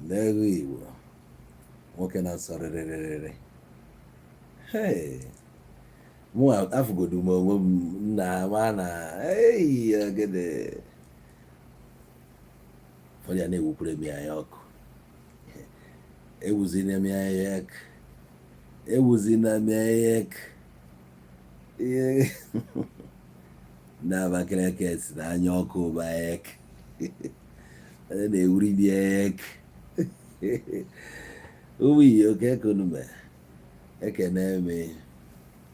N'ego Igbo, nwoke na-asọ rịrịrịrị. Hey, mụ afụgodu m onwe m nna ma na ei ogede ụfọdụ ya na-ewukwere m ya ọkụ. Ewuzina m ya ek, ewuzina m ya ek. Ihe ndị Abakaliki si na anya ọkụ bụ ek na-ewuri m ya ek. Ụmụ iyi oke ekonume, ekene m.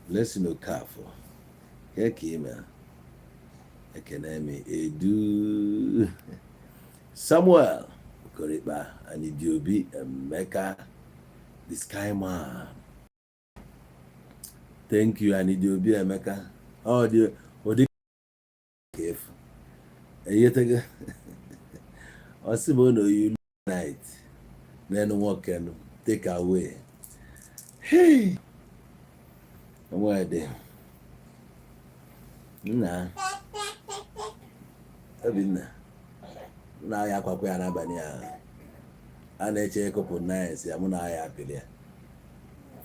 Blessing Okafor, keke ime, ekene m. Edu Samuel Okorikpa, Anidiobi Emeka, the Skyman, thank you. Anidiobi Emeka, ọ dị ụdị ka efu enyetego. Ọ sị m na oyi night n'enu nwoke nụ take away. Hey, nwede nna Obinna nna ya akwakwa ya n'abalị a a na-eche ịkụpụ nice ya, mụ na ya apịrị ya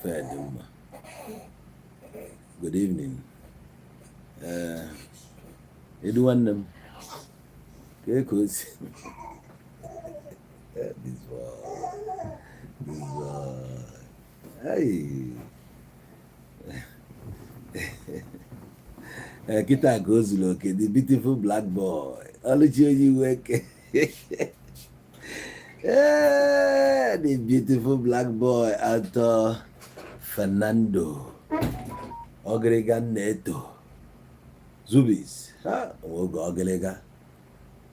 fed mma. Good evening. Ee, edu nwanne m, ka o si? This boy, this boy, hey. Ee, kịta ka o zuru oke. The beautiful black boy, Ọlụchi onye iwe eke. Ee, the beautiful black boy, Arthur Fernando ọgịrịga nna-eto Zubis ha oge ọgịlịga,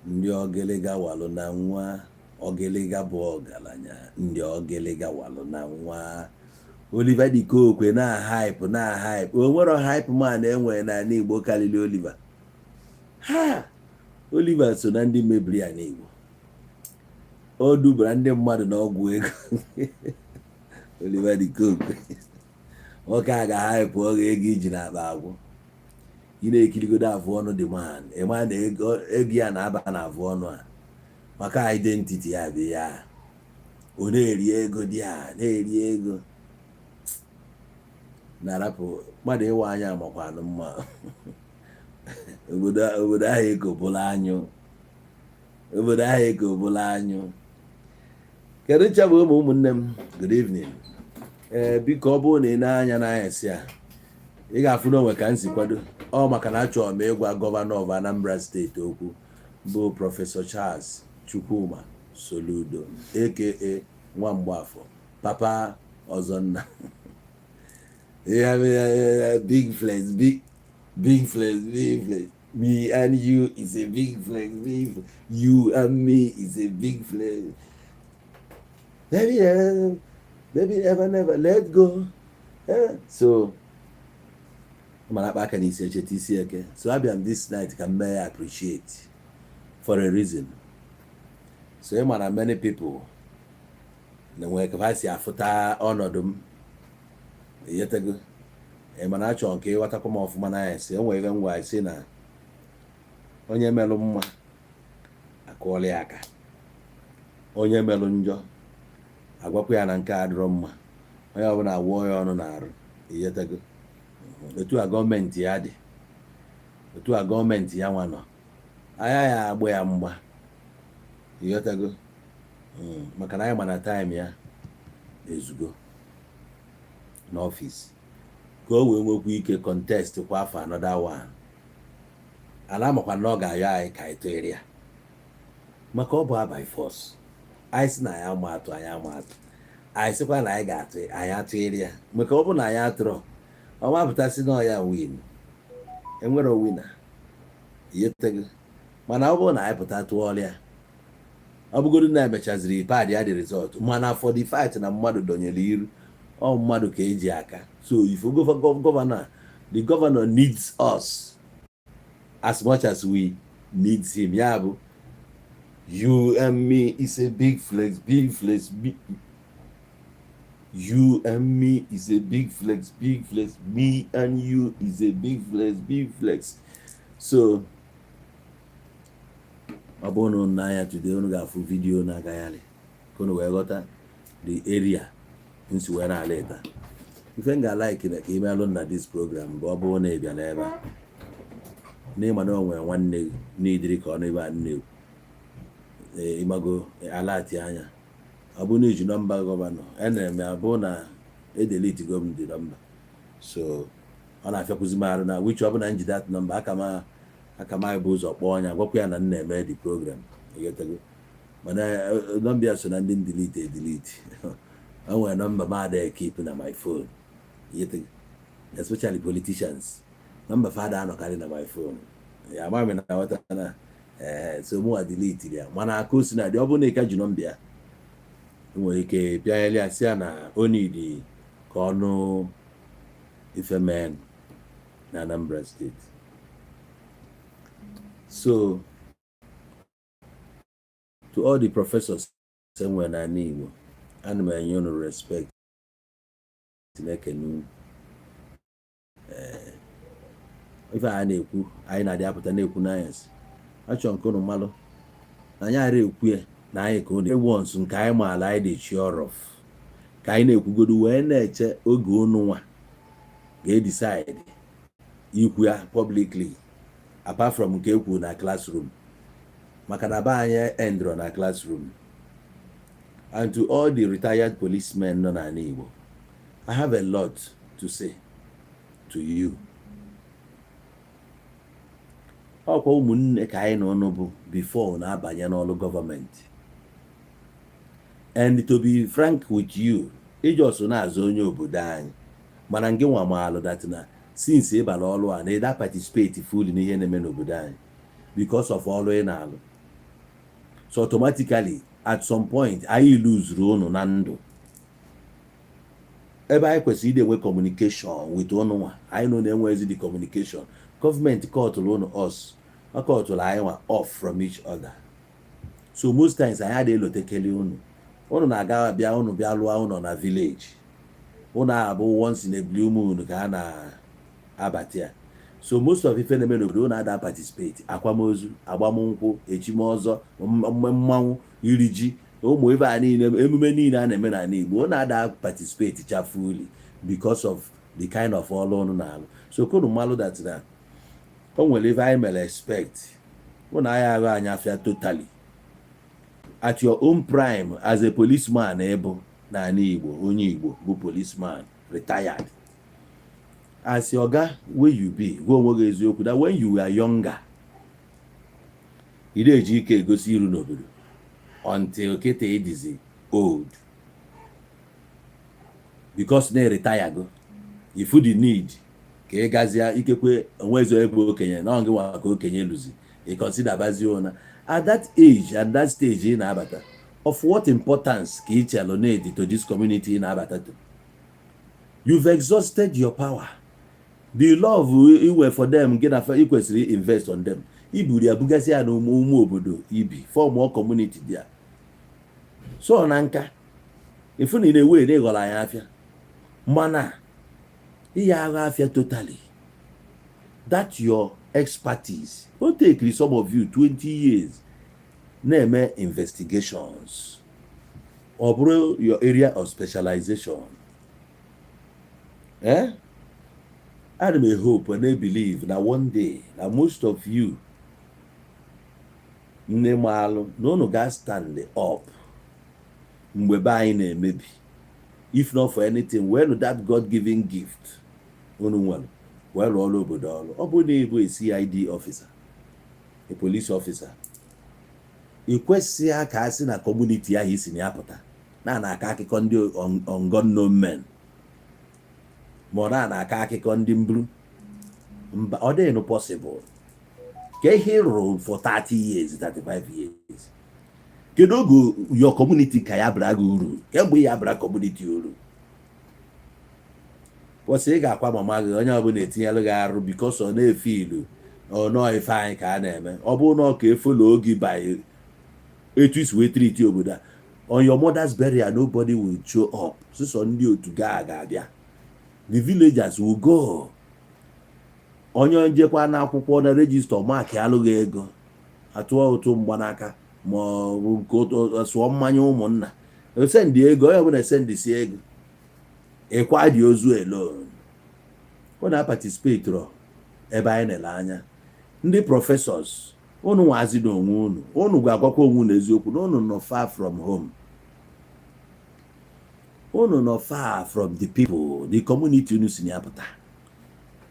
ndị ọgịlịga walụ na nwa ọgịlịga bụ ọgaranya, ndị ọgịlịga walụ na nwa Oliver De Coque na hype na hype. O nwero hype man enwere n'ala Igbo karịrị Oliver. Ha Oliver so na ndị mebiri ya n'Igbo. O dubara ndị mmadụ n'ọgwụ ego. Oliver De Coque, nwoke a ga-hype oge ego iji n'akpa agwụ. Ị na-ekirigodo afụ ọnụ dị man, ịma na ego ya na-aba na afụ ọnụ a maka identity ya bụ ya. Ọ na-eri ego dị a na-eri ego na-arapụ mmadụ ịwa anya makwanụ mma. Obodo ahụ ekobụla anyụ, obodo ahụ ekobụla anyụ. Kedu ncha bụ ụmụnne m? Good evening. Ee, biko, ọ bụrụ na ị na-anya n'anyasị a, ị ga-afụ n'onwe ka m si kwado ọ maka na achọrọ m ịgwa Governor of Anambra State okwu, bụ Professor Charles Chukwuma Soludo, aka Nwa Mgbafọ, Papa Ọzọnna. Yeah, big flex, big big flex, big flex. Me and you is a big flex, big flex. You and me is a big flex. Baby, baby, never, never let go. Eh, so mana akpa aka n'isi echeta isi eke. So abịa m this night ka m mee ya appreciate for a reason. So ị mara many people na-enwe ka ha si afụta ọnọdụ m, eyetego. Ị mana achọrọ nke ịghọtakwa m ọfụma n'anya. Si enwere ebe m gwa si na onye melụ mma akụọla ya aka, onye melụ njọ agwakwa ya na nke a adịrọ mma. Onye ọbụla awụọ ya ọnụ na-arụ, iyetego. Otu a gọọmenti ya dị, otu a gọọmenti ya nwa nọ anya ya agbụ ya mgba, ịghọtago. Maka na anyị ma na time ya ezugo n'office ka o wee nwekwa ike contest kwa afọ another one. Ala makwa na ọ ga-ayọ anyị ka anyị tụgharị ya maka ọ bụ by force. Anyị sị na anyị ama atụ, anyị ama atụ. Anyị sịkwa na anyị ga-atụ, anyị atụgharị ya maka ọ bụ na anyị atụrọ, ọ mapụtasị na ọ ya win, enwere winner, yetego. Mana ọ bụrụ na anyị pụta tụọrọ ya, ọ bụgodu na emechaziri pad ya dị result, mana for the fact na mmadụ dọnyere iru ọ mmadụ ka eji aka. So if governor, the governor needs us as much as we needs him. Ya bụ you and me is a big flex, big flex, big. You and me is a big flex, big flex. Me and you is a big flex, big flex. So ọ bụrụ na unu n'anya today, unu ga-afụ video na-agagharị. Ka unu wee ghọta the area nsi wee na-ala ịta. Ife m ga-alike na ka imelụ na this program bụ, ọ bụrụ na ị bịa n'ebe a n'ịma na o nwere nwanne gị n'idiri ka ọ nụ ebe a na-ekwu. Ee, ịmago alati anya, ọ bụrụ na iji nọmba governor enere m ya, bụ na edeletego m the number, so ọ na-afịakwụzi m arụ na which ọ bụ na njide that number, aka m bụ ụzọ kpọọ ya, gwakwa ya na m na-eme the program. Ịghọtago? Mana nọmba ya so na ndị m delete edelete. O nwere nọmba m ada keep na my phone. Ịghọtago? Especially politicians, nọmba fada anọkarị na my phone ya. Ama m na ghọta na ee, so mụnwa delete ya. Mana aka o si na dị, ọ bụrụ na ị ka ji nọmba ya, ị nwere ike pịanyere ya, sị ya na o need ka ọnụ ife men na Anambra State. So to all the professors enwere n'ala Igbo, ana m enye unu respect na-ekene unu. Ee, ife a na-ekwu, anyị na-adị apụta na-ekwu n'anyasị, achọrọ nke unu mmalụ na anyị ara ekwu ya na anyị ka unu once nke anyị maala anyị dị sure of ka anyị na-ekwugodo, wee na-eche oge unu nwa ga-edecide ikwu ya publicly, apart from nke ekwu na classroom, maka na be anyị endro na classroom. And to all the retired policemen nọ n'ala Igbo, I have a lot to say to you. Ọkwa ụmụnne ka anyị na ụnụ bụ before na-abanye n'ọrụ gọọmenti. And to be frank with you, ijos na-azụ onye obodo anyị, mana ngị nwa maalụ that na since ị bara ọrụ a na ịda participate fully n'ihe na-eme n'obodo anyị because of ọrụ ị na-alụ. So automatically, at some point, anyị luzuru unu na ndụ ebe anyị kwesịrị ide enwe communication with unu nwa. Anyị nọ na-enwezi the communication. Gọọmenti cutụrụ unu us, ọ cutụrụ anyị nwa off from each other. So most times anyị adịghị elotekele unu. Unu na-aga bịa, unu bịa lụọ ụlọ na village, unu abụ once in a blue moon ka a na-abata ya. So most of ife na-eme n'obodo, unu ada participate: akwamozu, agbamnkwụ, echimọzọ, mmanwụ, iri ji, ụmụ ife a niile, emume niile a na-eme n'ala Igbo, unu ada participate chafuli because of the kind of ọrụ unu na-alụ. So kunu malụ that na o nwere ife anyị mere expect unu. Anyị aghọ anyị afịa totally at your own prime as a policeman ịbụ n'ala Igbo, onye Igbo bụ policeman retired, as your oga wey you be, gwa onwe gị eziokwu that when you were younger, ị na-eji ike egosi iru n'obodo until kịta ịdịzi old, because na retire go, ifu the need ka ị gazie. Ikekwe onwezi onye bụ okenye na ọ gị nwa ka okenye luzi, ị consider bazie ụna at that age and that stage ị na-abata. Of what importance ka ị chelụ need to this community ị na-abata to? You've exhausted your power. The love iwe for them, gị na ị kwesịrị invest on them, iburu ya bugasị ya n'ụmụ ụmụ obodo ibi, form community dị ya. So na nka ifu na ị na-ewe na ịghọrọ anyị afịa, mana ihe agha afịa totally, that your expertise o take some of you 20 years na-eme investigations, ọ bụrụ your area of specialization. Eh, ana m hope and I believe na one day na most of you nne maalụ na unu ga stand up mgbe be anyị na-emebi. If not for anything, welu that God given gift unu nwere wee rụọ ọrụ obodo ọrụ. Ọ bụrụ na ị bụ a CID officer, a police officer, ị kwesịghị ka a sị na community ahụ isi na ya pụta na na-akọ akụkọ ndị unknown men, ma ọ na na-akọ akụkọ ndị mburu mba. Ọ dịghị possible ka ihe ị rụrụ for 30 years, 35 years, kedu oge your community ka ya bara gị uru? Kemgbe ya bara community uru? Kwụsị. Ị ga-akwa mama gị, onye ọbụla etinyela gị arụ because ọ na-efe ilu ọnọọ ife anyị ka a na-eme. Ọ bụrụ na ọ ka efollow gị by etu isi wee treat obodo a, on your mother's burial nobody will show up. Sụsọ ndị otu gaa ga-abịa, the villagers will go. Onye njekwa n'akwụkwọ na register mark alụghị ego, atụọ ụtụ mgbanaka ma ọ bụ nke sụọ mmanya ụmụnna. Send ego, onye ọbụla sendisi ego, ịkwa dị ozu alone. Ọ na-participate rọ ebe anyị na-ele anya. Ndị professors, unu nwazi n'onwe unu, unu ga-agwakwa onwe unu eziokwu na unu nọ far from home, unu nọ far from the people, the community unu si na ya pụta.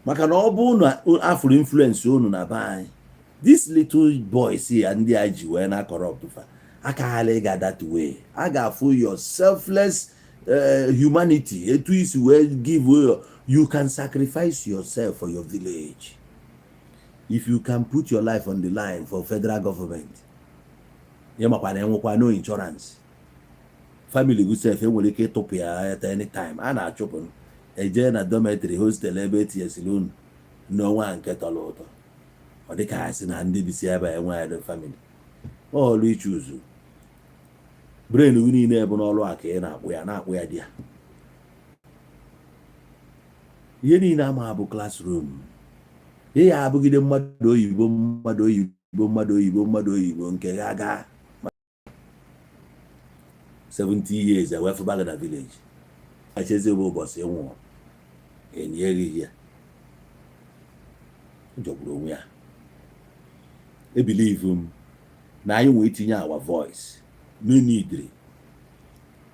Maka na ọ bụ na afụrụ influence unu na be anyị, these little boys ya ndị a ji wee na corrupt fa akaghala ịga that way. A ga-afụ your selfless humanity, etu isi wee give way. You can sacrifice yourself for your village. If you can put your life on the line for federal government, ya makwa na enwekwa no insurance, family gị sef enwere ike ịtụpụ ya at any time. A na-achụpụ eje na dormitory, hostel ebe etinyesịrị unu n'ọnwa nke tọrọ ụtọ. Ọ dịka ha sị na ndị bisi ebe a enweghị family. Ọlụ ichuzu brain gị niile bụ n'ọlụ a ka ị na-akpụ ya, na-akpụ ya dị ya. Ihe niile ama bụ classroom. Ihe ya abụgide mmadụ oyibo, mmadụ oyibo, mmadụ oyibo, mmadụ oyibo nke ga gaa 70 years ewefụba gị na village. Achezi bụ ụbọchị nwụọ enyeghị ya, jọgburu onwe ya. Ebelieve m na anyị nwee itinye our voice. No need,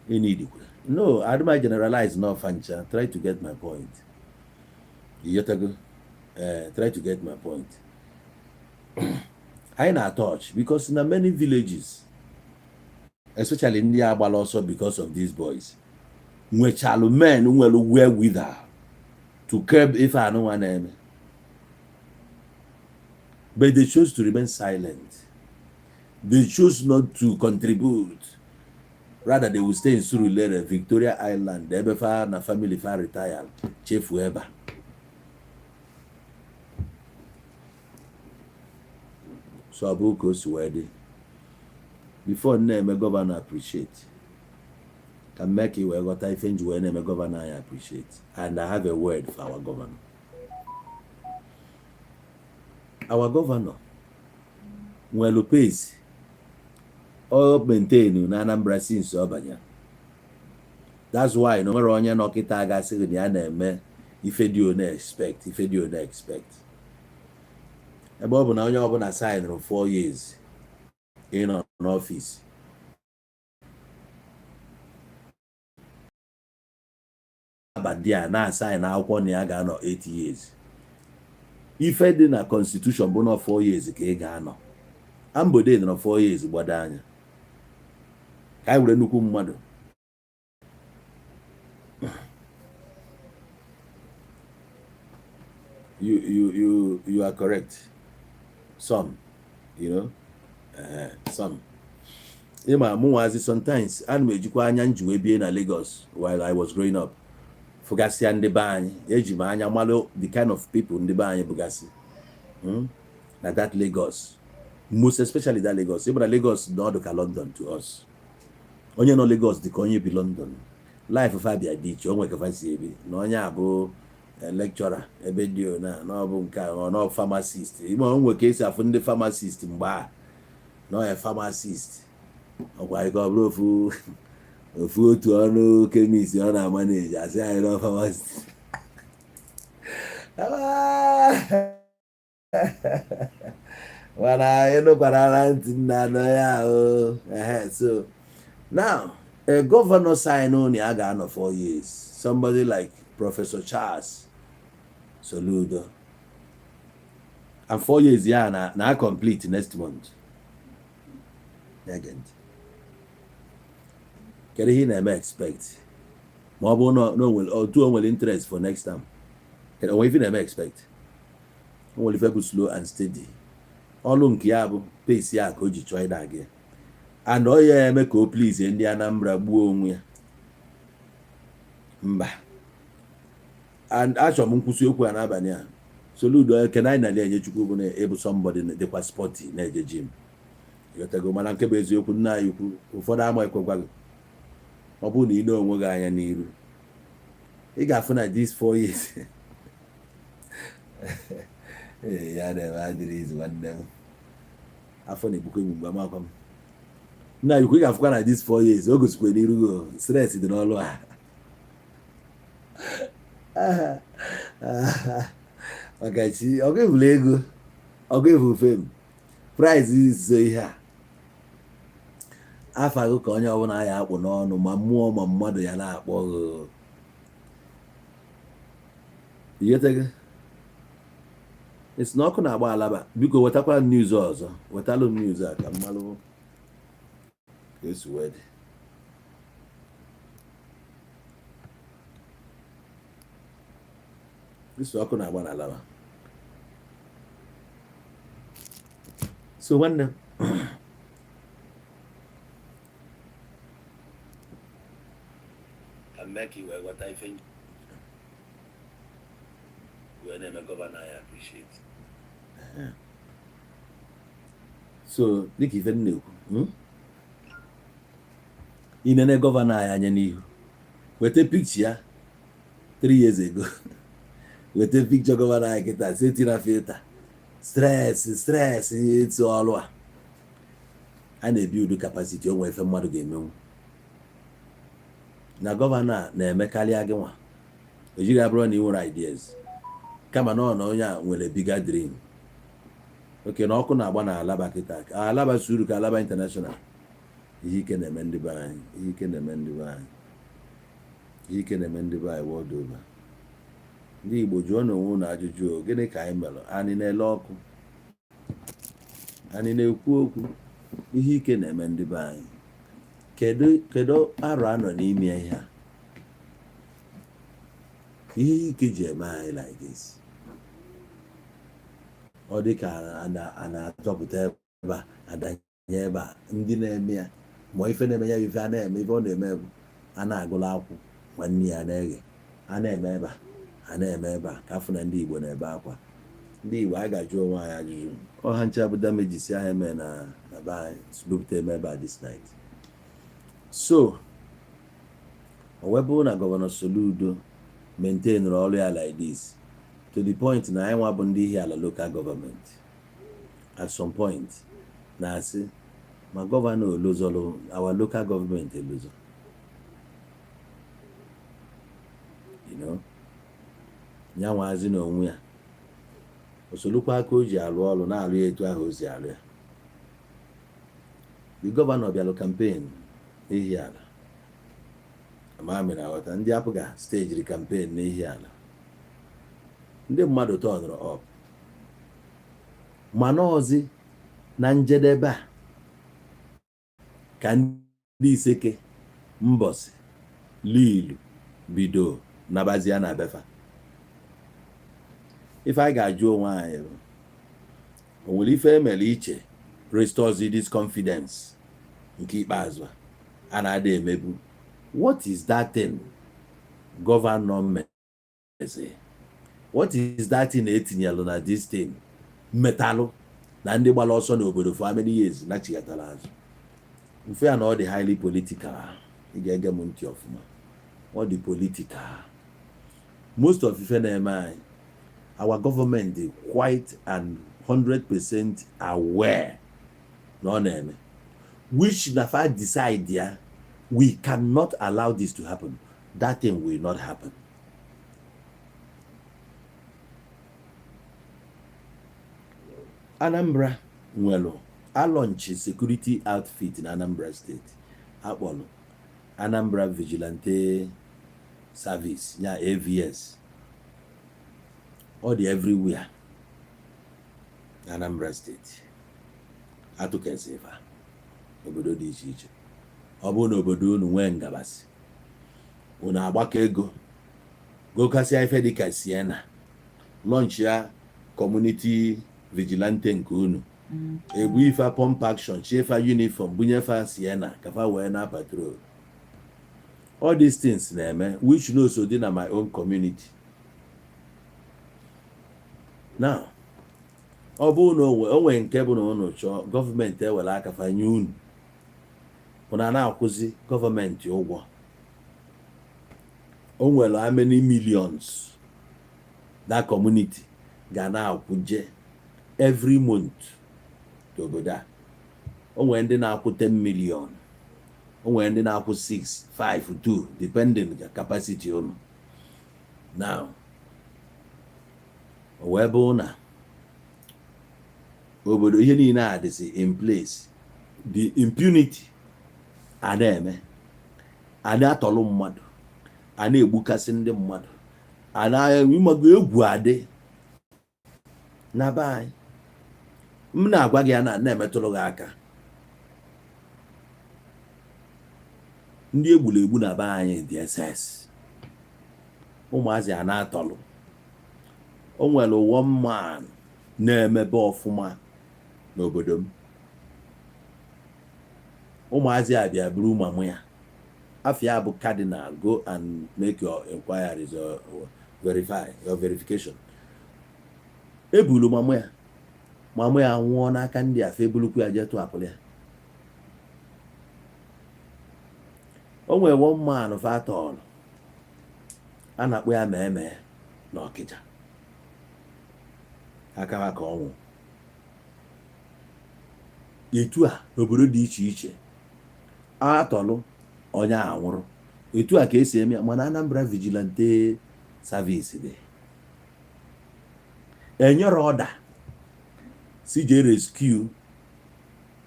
need. No, adịma generalize, no fancha. Try to get my point. You try to get my point. Anyị na-touch because na many villages, especially ndị agbala ọsọ because of these boys, nwechalụ men nwere wherewithal to curb ife anụnwa na-eme, but they chose to remain silent. They chose not to contribute. Rather, they will stay in Surulere, Victoria Island, ebe fa na family fa retire, chefuo ebe a. So ọ bụ ka o si wee dị. Before m na-eme governor appreciate, ka m mee ka ị wee ghọta ife nji wee na-eme governor anyị appreciate. And I have a word for our governor. Our governor nwere pace ọ maintain na Anambra since ọ banyere. That's why na o nwere onye nọ kịta gasị gị na ya na-eme ife dị one expect, ife dị one expect, ebe ọ bụ na onye ọbụla signụrụ 4 years ịnọ n'ọfịs. Abadi a na-asign akwụkwọ na ya ga-anọ 8 years. Ife dị na constitution bụ na 4 years ka ị ga-anọ. Ambode nọrọ 4 years, gbado anya ka anyị were nnukwu mmadụ. You are correct. Some, some. Ịma mụnwazi, sometimes ana m ejikwa anya nji wee bie na Lagos while I was growing up, fụgasịa ndị be anyị. Eji m anya malụ the kind of people ndị be anyị bụgasị na that Lagos, most especially that Lagos. Ịbụ na Lagos na ọdụ ka London to us. Onye nọ Lagos dị ka onye bi London. Life fa bịa dị iche. O nwe ka fa si ebi na onye a bụ lecturer ebe dị na na ọ bụ nke a, ọ nọ pharmacist. Ime o nwe ka esi afụ ndị pharmacist mgbe a na ọ ya pharmacist ọkwa ka ọ bụrụ ofu ofu otu ọnụ chemist ọ na-ama na-eji asị anyị nọ pharmacist. Mana anyị nụkwara na ntị nna anọ ya ahụ. So now a governor sign on ya ga-anọ 4 years, somebody like Professor Charles Soludo, and 4 years ya na complete next month. Ege ntị. Kedu ihe ị na-eme expect ma ọ bụrụ na o nwere otu o nwere interest for next time? Kedu onwe ife ị na-eme expect? O nwere ife bụ slow and steady. Ọlụ nke ya bụ pace ya ka o ji chọọ ịda gị, and ọ ya eme ka o please ndị Anambra gbuo onwe ya mba. And achọrọ m nkwụsị okwu a n'abalị a. Soludo, ekene anyị na enye Chukwu bụ na ịbụ somebody dịkwa sporty, na-eje gym, ịghọtago? Mana nke bụ eziokwu, nna anyị ukwu, ụfọdụ ama ekwekwa gị. Ọ bụrụ na ị na onwe gị anya n'iru, ị ga-afụ na this 4 years ee ya na-eme adịrị izu. Nwanne m, afọ na-egbukwa egbu mgbe amakwa m. Nna ikwu, ị ga-afụkwa na this 4 years o gosikwa n'iru gị stress dị n'ọlụ a. Maka chi ọgụ ebulu ego, ọgụ ebu fame prize so ihe a afa gị ka onye ọbụla ya akpụ n'ọnụ, ma mmụọ ma mmadụ ya na-akpọ gị. Iyetego esi na ọkụ na-agba Alaba. Biko wetakwa m news ọzọ, wetalụ m news a ka m malụ ka esi wee dị. Isi ọkụ na-agba na Alaba. So nwanne m, ka m mee ka i wee ghọta ife wee na-eme gọvanọ anyị appreciate. So dịka ife m na-ekwu, inene gọvanọ anyị anya n'ihu, weta picture ya 3 years ago, weta picture gọvanọ anyị kịta, seti na filter, stress stress etu ọrụ a a na-ebi udu capacity o nwee ife mmadụ ga-emenwu na gọvanọ a na-eme karịa gị nwa. Ejiri abụrụ na ị nwere ideas, kama na ọ na onye a nwere bigger dream. Oke na ọkụ na-agba na Alaba kịta, Alaba suru ka Alaba International. Ihe ike na-eme ndị be anyị, ihe ike na-eme ndị be anyị, ihe ike na-eme ndị be anyị world over. Ndị Igbo, jụọ na onwe unu ajụjụ o, gịnị ka anyị mere? Anyị na-ele ọkụ, anyị na-ekwu okwu. Ihe ike na-eme ndị be anyị. Kedu arọ anọ n'ime ihe a ihe ike ji eme anyị like this? Ọ dị ka a na-achọpụta ebe a adanye ebe a ndị na-eme ya, ma ife na-eme ya bụ ife a na-eme. Ife ọ na-eme bụ a na-agụla akwụ nwanne ya na-eghe, a na-eme ebe a, a na-eme ebe a, ka afụ na ndị Igbo na-ebe akwa. Ndị Igbo, anyị ga-ajụ onwe anyị ajụjụ. Ọha ncha bụ damages ahụ eme na be anyị bupụta eme ebe a this night. So o wee bụrụ na Gọvanọ Soludo maintainụrụ ọrụ ya like this to the point na anyị nwa bụ ndị Ihiala Local Government at some point na-asị ma gọvanọ olozọlụ our local government elozọ, ya nwazi na onwe ya osolukwa aka o ji alụ ọrụ na-alụ ya etu ahụ o si alụ ya. The gọvanọ bịalụ campaign n'Ihiala, ama mere aghọta ndị apụga stageri campaign n'Ihiala. Ndị mmadụ turnụrụ up, mana ọzi na njedebe a ka ndị Iseke Mbọsị Lilu bido nabazia na befa. Ife anyị ga-ajụ onwe anyị bụ, o nwere ife emere iche restores this confidence nke ikpeazụ a na-ada emebu? What is that thing gọvanọ mezi? What is that thing etinyelụ na this thing mmetalụ na ndị gbara ọsọ n'obodo for how many years nachighatara azụ? Mfe ya na ọ dị highly political. Ị ga-ege m ntị ọfụma. Ọ dị political. Most of ife na-eme anyị, our government dị quite and 100% aware na ọ na-eme, which na fa decide ya, we cannot allow this to happen, that thing will not happen. Anambra nwere alaunchi security outfit na Anambra Steeti akpọrọ Anambra Vigilante Service, ya AVS. Ọ dị everywhere na Anambra Steeti. Atụkesifa obodo dị iche iche. Ọ bụrụ na obodo unu nwee ngabasị, unu agbakọ ego gokasịa ife dịka Sienna, launch ya community vigilante nke unu, ebu ife pump action, chiefa uniform, bunyefa Sienna ka fa wee na patrol. All these things na-eme, which no so dị na my own community now. Ọ bụrụ na onwe nke bụ na unu chọọ, gọọmenti ewere aka fanye unu, unu na-akwụzi gọọmenti ụgwọ. O nwere how many millions that community ga na-akwụje every month n'obodo a? O nwere ndị na-akwụ 10 million, o nwere ndị na-akwụ 6, 5, 2, depending ka capacity unu. Now, o wee bụ na obodo ihe niile a dịzi in place, the impunity a na-eme, a na-atọlụ mmadụ, a na-egbukasị ndị mmadụ, a na-ịmago egwu adị na be anyị. M na-agwa gị ya na na-emetụrụ gị aka, ndị egburu egbu na be anyị dị ss, ụmụazị a na-atọlụ. O nwere one man na-emebe ọfụma n'obodo m, ụmụazị a bịa buru mamụ ya, afa ya bụ Cardinal. Go and make your inquiries or verify your verification. Ebulu mamụ ya, mamụ ya nwụọ n'aka ndị a, fa ebulukwu ya jee tụapụrụ ya. O nwere one man fa tọọlụ, a na-akpọ ya Meme na Ọkịja, aka ha ka ọ nwụ. Etu a n'obodo dị iche iche atọlụ onye a nwụrụ, etu a ka esi eme ya. Mana Anambra Vigilante Service dị enyere order si jee rescue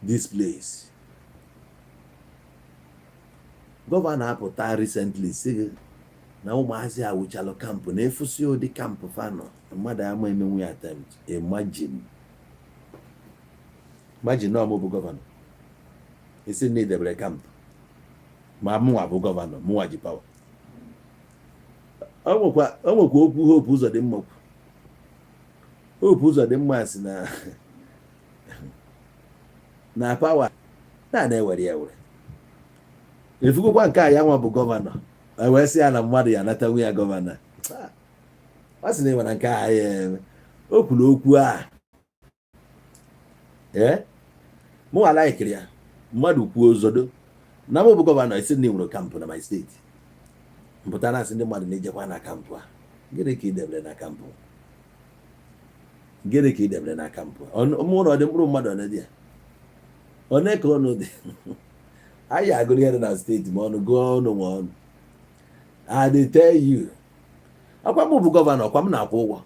this place. Gọvanọ apụta recently si gị na ụmụazị a wụchalụ camp, na efusi ụdị camp fa nọ, mmadụ ama emenwu ya attempt. Imagine, imagine na ọ mụ bụ gọvanọ, isi na idebere camp, ma mụnwa bụ gọvanọ, mụnwa ji power. O nwekwa okwu Hope Uzodimma kwu. Hope Uzodimma si na na power na na-ewere ya ewere. Efugokwa nke a, ya nwa bụ gọvanọ, e wee sị ya na mmadụ ya anatanwu ya gọvanọ. Ọ sị na ịnwere nke a ya eme. O kwuru okwu a, ee, mụnwa laikiri ya. Mmadụ kwuo zodo na mụ bụ gọvanọ, esi na nwere camp na my steeti, mpụta na-asị ndị mmadụ na-ejekwa na camp a. Gịnị ka ị debere na camp? Gịnị ka ị debere na camp? Mụ na ọ dị mkpụrụ mmadụ one dị ya, one ka ọnụ dị. Anyị agụrụ ihe dị na steeti ma ọnụ gụọ ọnụ nwe ọnụ. I dey tell you, ọkwa m bụ gọvanọ, ọkwa m na-akwụ ụgwọ.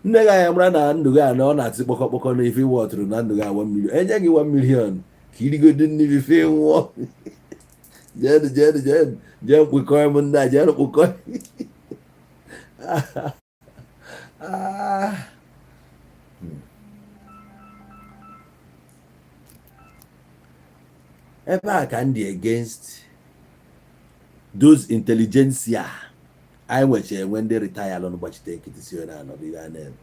Nne gị anya mara na ndụ gị a na ọ na-atị kpọkọ kpọkọ na ife wọtụrụ na ndụ gị a 1 million, enye gị 1 million ka irigodo mmiri ife nwụọ. Jee jee jee jee mkpụkọ m ndị a, jee mkpụkọ. Ebe a ka m dị against those intelligentsia anyị nwecha enwe, ndị retire lụ gbachite nkịtị si onye anọdụ ihe a na-eme.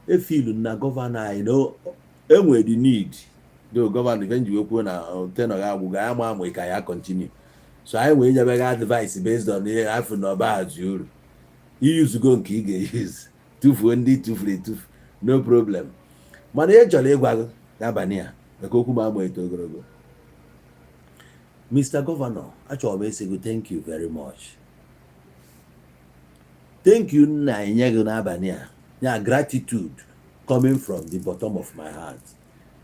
Efilu na gọvanọ anyị na enwe the need do gọvanọ ife nji kwuo na tenure ya agwụgo, anyị ama amụ ka ya continue, so anyị nwee nyebe gị advice based on ihe afọ na ọba hazi uru iyuzugo nke ị ga-eyuzu, tụfuo ndị tụfuru etufu, no problem. Mana ihe chọrọ ịgwa gị n'abalị a, maka okwu m ama eto ogologo, Mr. Governor, achọrọ m ịsị gị thank you very much. Thank you na-enye gị n'abalị a ya, gratitude coming from the bottom of my heart.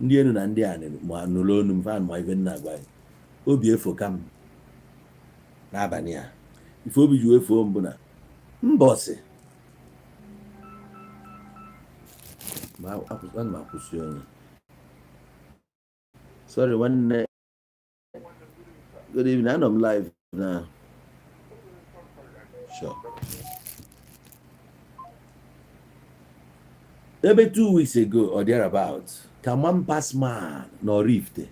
Ndị enu na ndị a ma nụrụ onu m fan ma ife nna agwa gị, obi efoka m n'abalị a. Ife obi ji efuo mbụ na mbọsị ma ana m akwụsị onye. Sorry nwanne, good evening, anọ m live na. Sure. Ebe 2 weeks ago or thereabout ka man pass man na Oraifite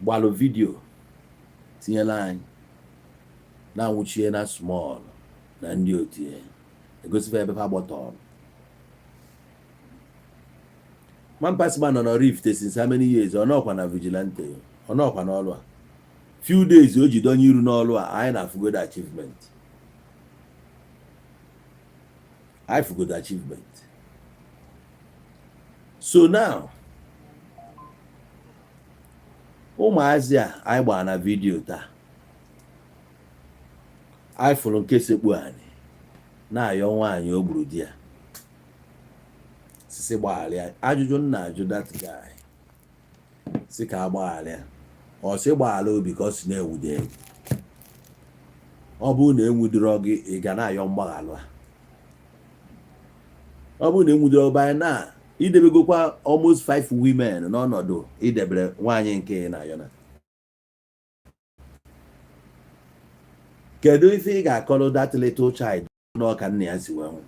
gbalụ video tinyela anyị na-anwụchie na small na ndị otu ya, egosifa ebe fa gbọtọrọ. Man pass man nọ n'Oraifite since how many years? Ọ nọkwa na vigilante, ọ nọkwa n'ọlụ a. Few days o ji donye iru n'ọlụ a, anyị na-afụgodo achievement, anyị fụgodo achievement. So now ụmụazị a anyị gbara na vidiyo taa, anyị fụrụ nke sekpu anyị na-ayọ nwaanyị o gburu di ya, si Si gbaghara ya. Ajụjụ m na-ajụ that guy, si ka agbaghara ya, ọ sị gbaghara obi ka ọ si na-ewude gị. Ọ bụrụ na enwudoro gị, ị ga na-ayọ mgbaghalụ a. Ọ bụrụ na enwudoro by na idebegokwa almost five women n'ọnọdụ idebere nwaanyị nke ị na-ayọ na, kedu ife ị ga-akọrọ that little child n'ọka nna ya si wee nwụ?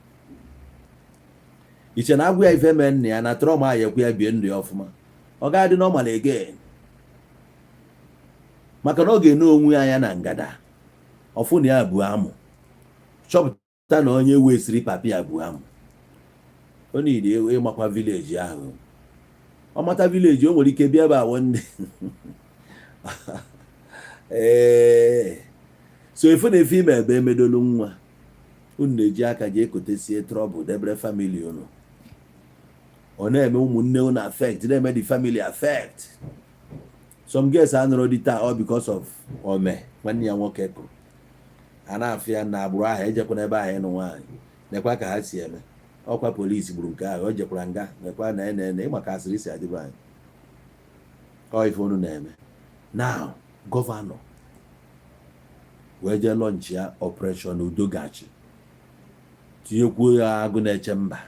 Iche na agwụ ya ife mee nna ya na trauma ya ekwe ya bie ndụ ya ọfụma? Ọ ga-adị normal again, maka na ọ ga-ene onwe ya anya na ngada ọfụ na ya bụ amụ, chọpụta na onye wesiri papi ya bụ amụ. O need ịmakwa village ahụ. Ọ mata village, o nwere ike bịa ebe a one day. Ee, so efu na efe ime ebe emedolu nwa unu na-eji aka ji ekotesie trouble debere family unu. Ọ na-eme ụmụnne unu affect, na-eme the family affect. Some girls anụrụ di taa all because of ome nwanne ya nwoke kụrụ a na-afụ ya na agbụrụ ahụ. Ejekwana ebe ahụ ịnụ nwaanyị, nekwa ka ha si eme. Ọkwa polisi gburu nke ahụ, o jekwara nga, nekwa na ene ene ịma ka asịrị si adịbe anyị. Ọ ife unu na-eme now. Governor wee jee launch ya Operation Udogachi, tinyekwuo ya Agụ Na-eche Mba.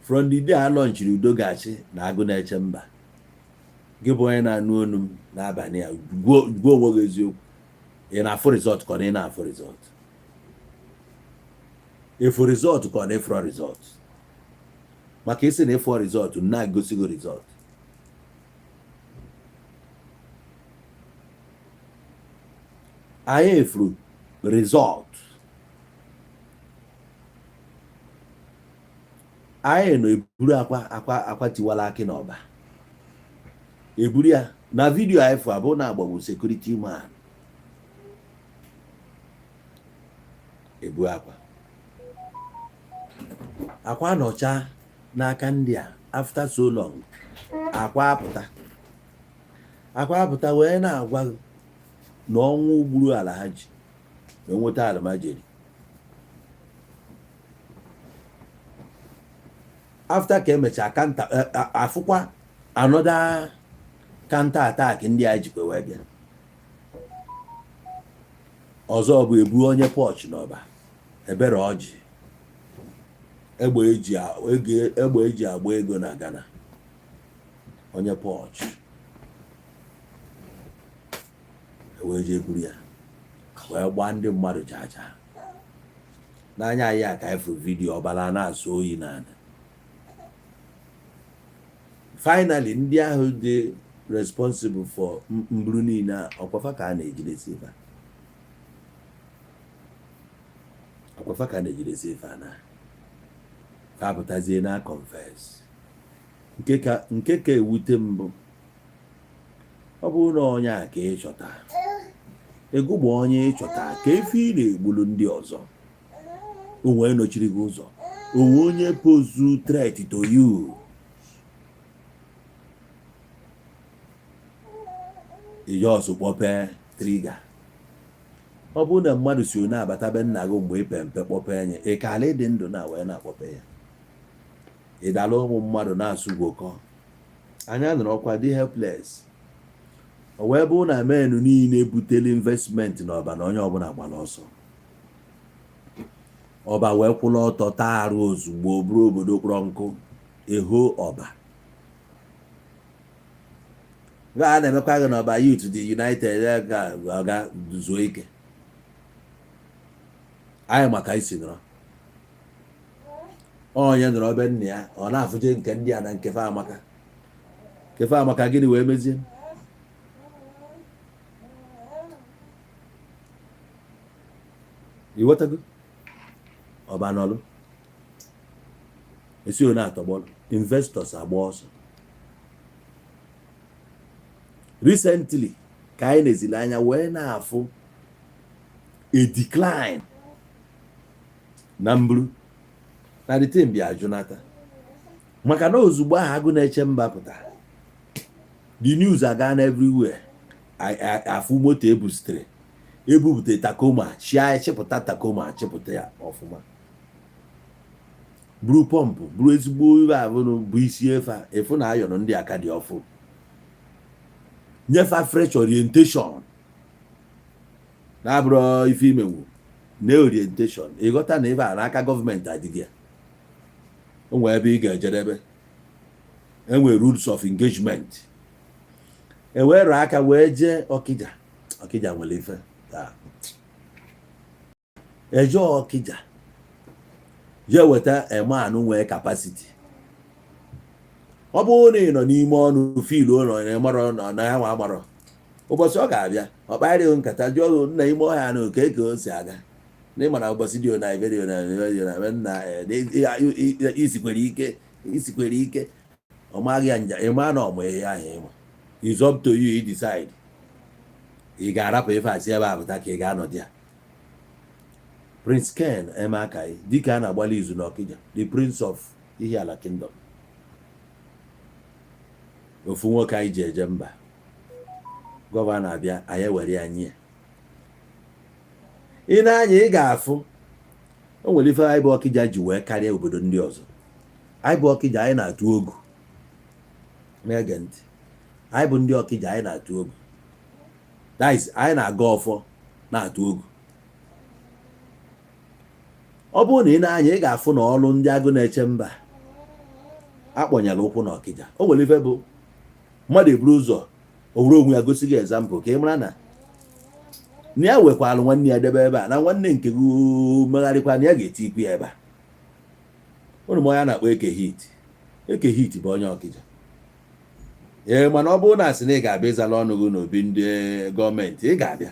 From the day a launchiri Udogachi na Agụ Na-eche Mba, gị bụ onye na-anụ onu m n'abalị a, gbuo onwe gị eziokwu, ị na-afụ result ka ọ na ị na-afụ result? Ịfụ result ka ọ na ịfụrọ result? Maka isi na ịfụ result, na-egosi gị result. Anyị efuru result. Anyị nọ eburu akwa akwa akwa tiwara akị n'ọba eburu ya na video anyị fụ abụ na agbagbu security man ebu akwa akwa nọcha n'aka ndị a. After so long, akwa apụta, akwa apụta wee na-agwa gị na ọnwụ gburu ala ha ji na nweta almajiri. After ka emechaa counter, afụkwa another counter attack ndị a jikwa wee bịa ọzọ bụ ebu onye pọch n'ọba ebere ọjị egbe eji agba ego na Ghana, onye pọch wee jee buru ya wee gbaa ndị mmadụ jaja n'anya anyị. A ka anyị fụrụ video, ọbara na-asụ oyi n'ala. Finally, ndị ahụ dị responsible for mburu niile a, ọkwafa ka a na-ejidesi ife a, ọkwafa ka a na-ejidesi ife a na ka apụtazie na confess. Nke ka ewute mbụ, ọ bụrụ na onye a ka ịchọta ego bụ onye ịchọta ka efe ị na-egbulu ndị ọzọ, o nwee nọchiri gị ụzọ, onwe onye pose threat to you, ijos kpọpee trigger. Ọ bụrụ na mmadụ si na-abata be nna gị mgbe ị pe mpe kpọpee nye ị ka ala ịdị ndụ na wee na-akpọpe ya, ị dala ụmụ mmadụ na-asụ gwokọ anya nọrọkwa dị helpless. O wee bụrụ na menu niile butere investment n'ọba na onye ọbụla gbara ọsọ ọba wee kwụrụ ọtọ taa arụ ozugbo bụrụ obodo kpọrọ nkụ eho ọba. A na-emekwa gị n'ọba youth dị united ga zuo ike anyị maka isi nọrọ onye nọrọ be nna ya, ọ na-afụje nke ndị a na nkefe amaka kefe amaka. Gịnị wee mezie? Iwetago ọba nọlụ esi one atọgbọlụ, investors agba ọsọ. Recently ka anyị nezili anya wee na-afụ a decline na mburu na the thing bịa jụnata, maka na ozugbo ahụ Agụ Na-eche Mba pụtara, the news aga na everywhere. Afụ moto ebusitere ebupụta Tacoma, chia chịpụta Tacoma, chịpụta ya ọfụma. Buru pump, buru ezigbo ibe abụrụ bụ isi efe a, efu na ayọrọ ndị aka dị ọfụ, nyefa fresh orientation na-abụrụ ife imenwu na orientation. Ịghọta na ebe a n'aka gọọmenti adịghị ya. O nwee ebe ị ga-ejedebe, enwere rules of engagement. Ewere aka wee jee Ọkịja. Ọkịja nwere ife taa. Eje Ọkịja jee weta emanụ nwee capacity. Ọ bụrụ na ị nọ n'ime ọnụ fiil ụlọ na ịmarọ na ya nwa amarọ, ụbọchị ọ ga-abịa, ọ kparịghị nkata, jụọ gị, "Nna, ime ọhịa na oke ka o si aga?" Na ịma na ụbọchị dị na ebe dị na ebe dị na nna isikwere ike, isikwere ike, ọ maghị ya nja. Ịma na ọmụ ihe ahụ ịma is up to you. You decide. Ị ga-arapụ ife a si ebe a pụta ka ị ga-anọdụ ya. Prince Ken Emeakayi, dịka a na-agbalị izu n'Ọkịja, the prince of Ihiala Kingdom, ofu nwoke anyị ji eje mba. Governor abịa, anyị ewere ya nye ya. Ị na-anya, ị ga-afụ o nwere ife anyị bụ Ọkịja ji wee karịa obodo ndị ọzọ. Anyị bụ Ọkịja, anyị na-atụ ogu. Na-ege ntị, anyị bụ ndị Ọkịja, anyị na-atụ ogu. That is, anyị na-aga ọfọ, na-atụ ogu. Ọ bụrụ na ị na-anya, ị ga-afụ na ọrụ ndị agụ na-eche mba akpọnyere ụkwụ n'Ọkịja. O nwere ife bụ mmadụ eburu ụzọ o were onwe ya gosi gị example ka ị mara na na ya wekwalụ nwanne ya debe ebe a, na nwanne nke gị megharịkwa na ya ga-eti ikwu ya ebe a. Ụnụ ma onye a na-akpọ Eke Hit. Eke Hit bụ onye Ọkịja. Ee, mana ọ bụrụ na asị na ị ga-abịa ịzala ọnụ gị n'obi ndị gọọmenti, ị ga-abịa.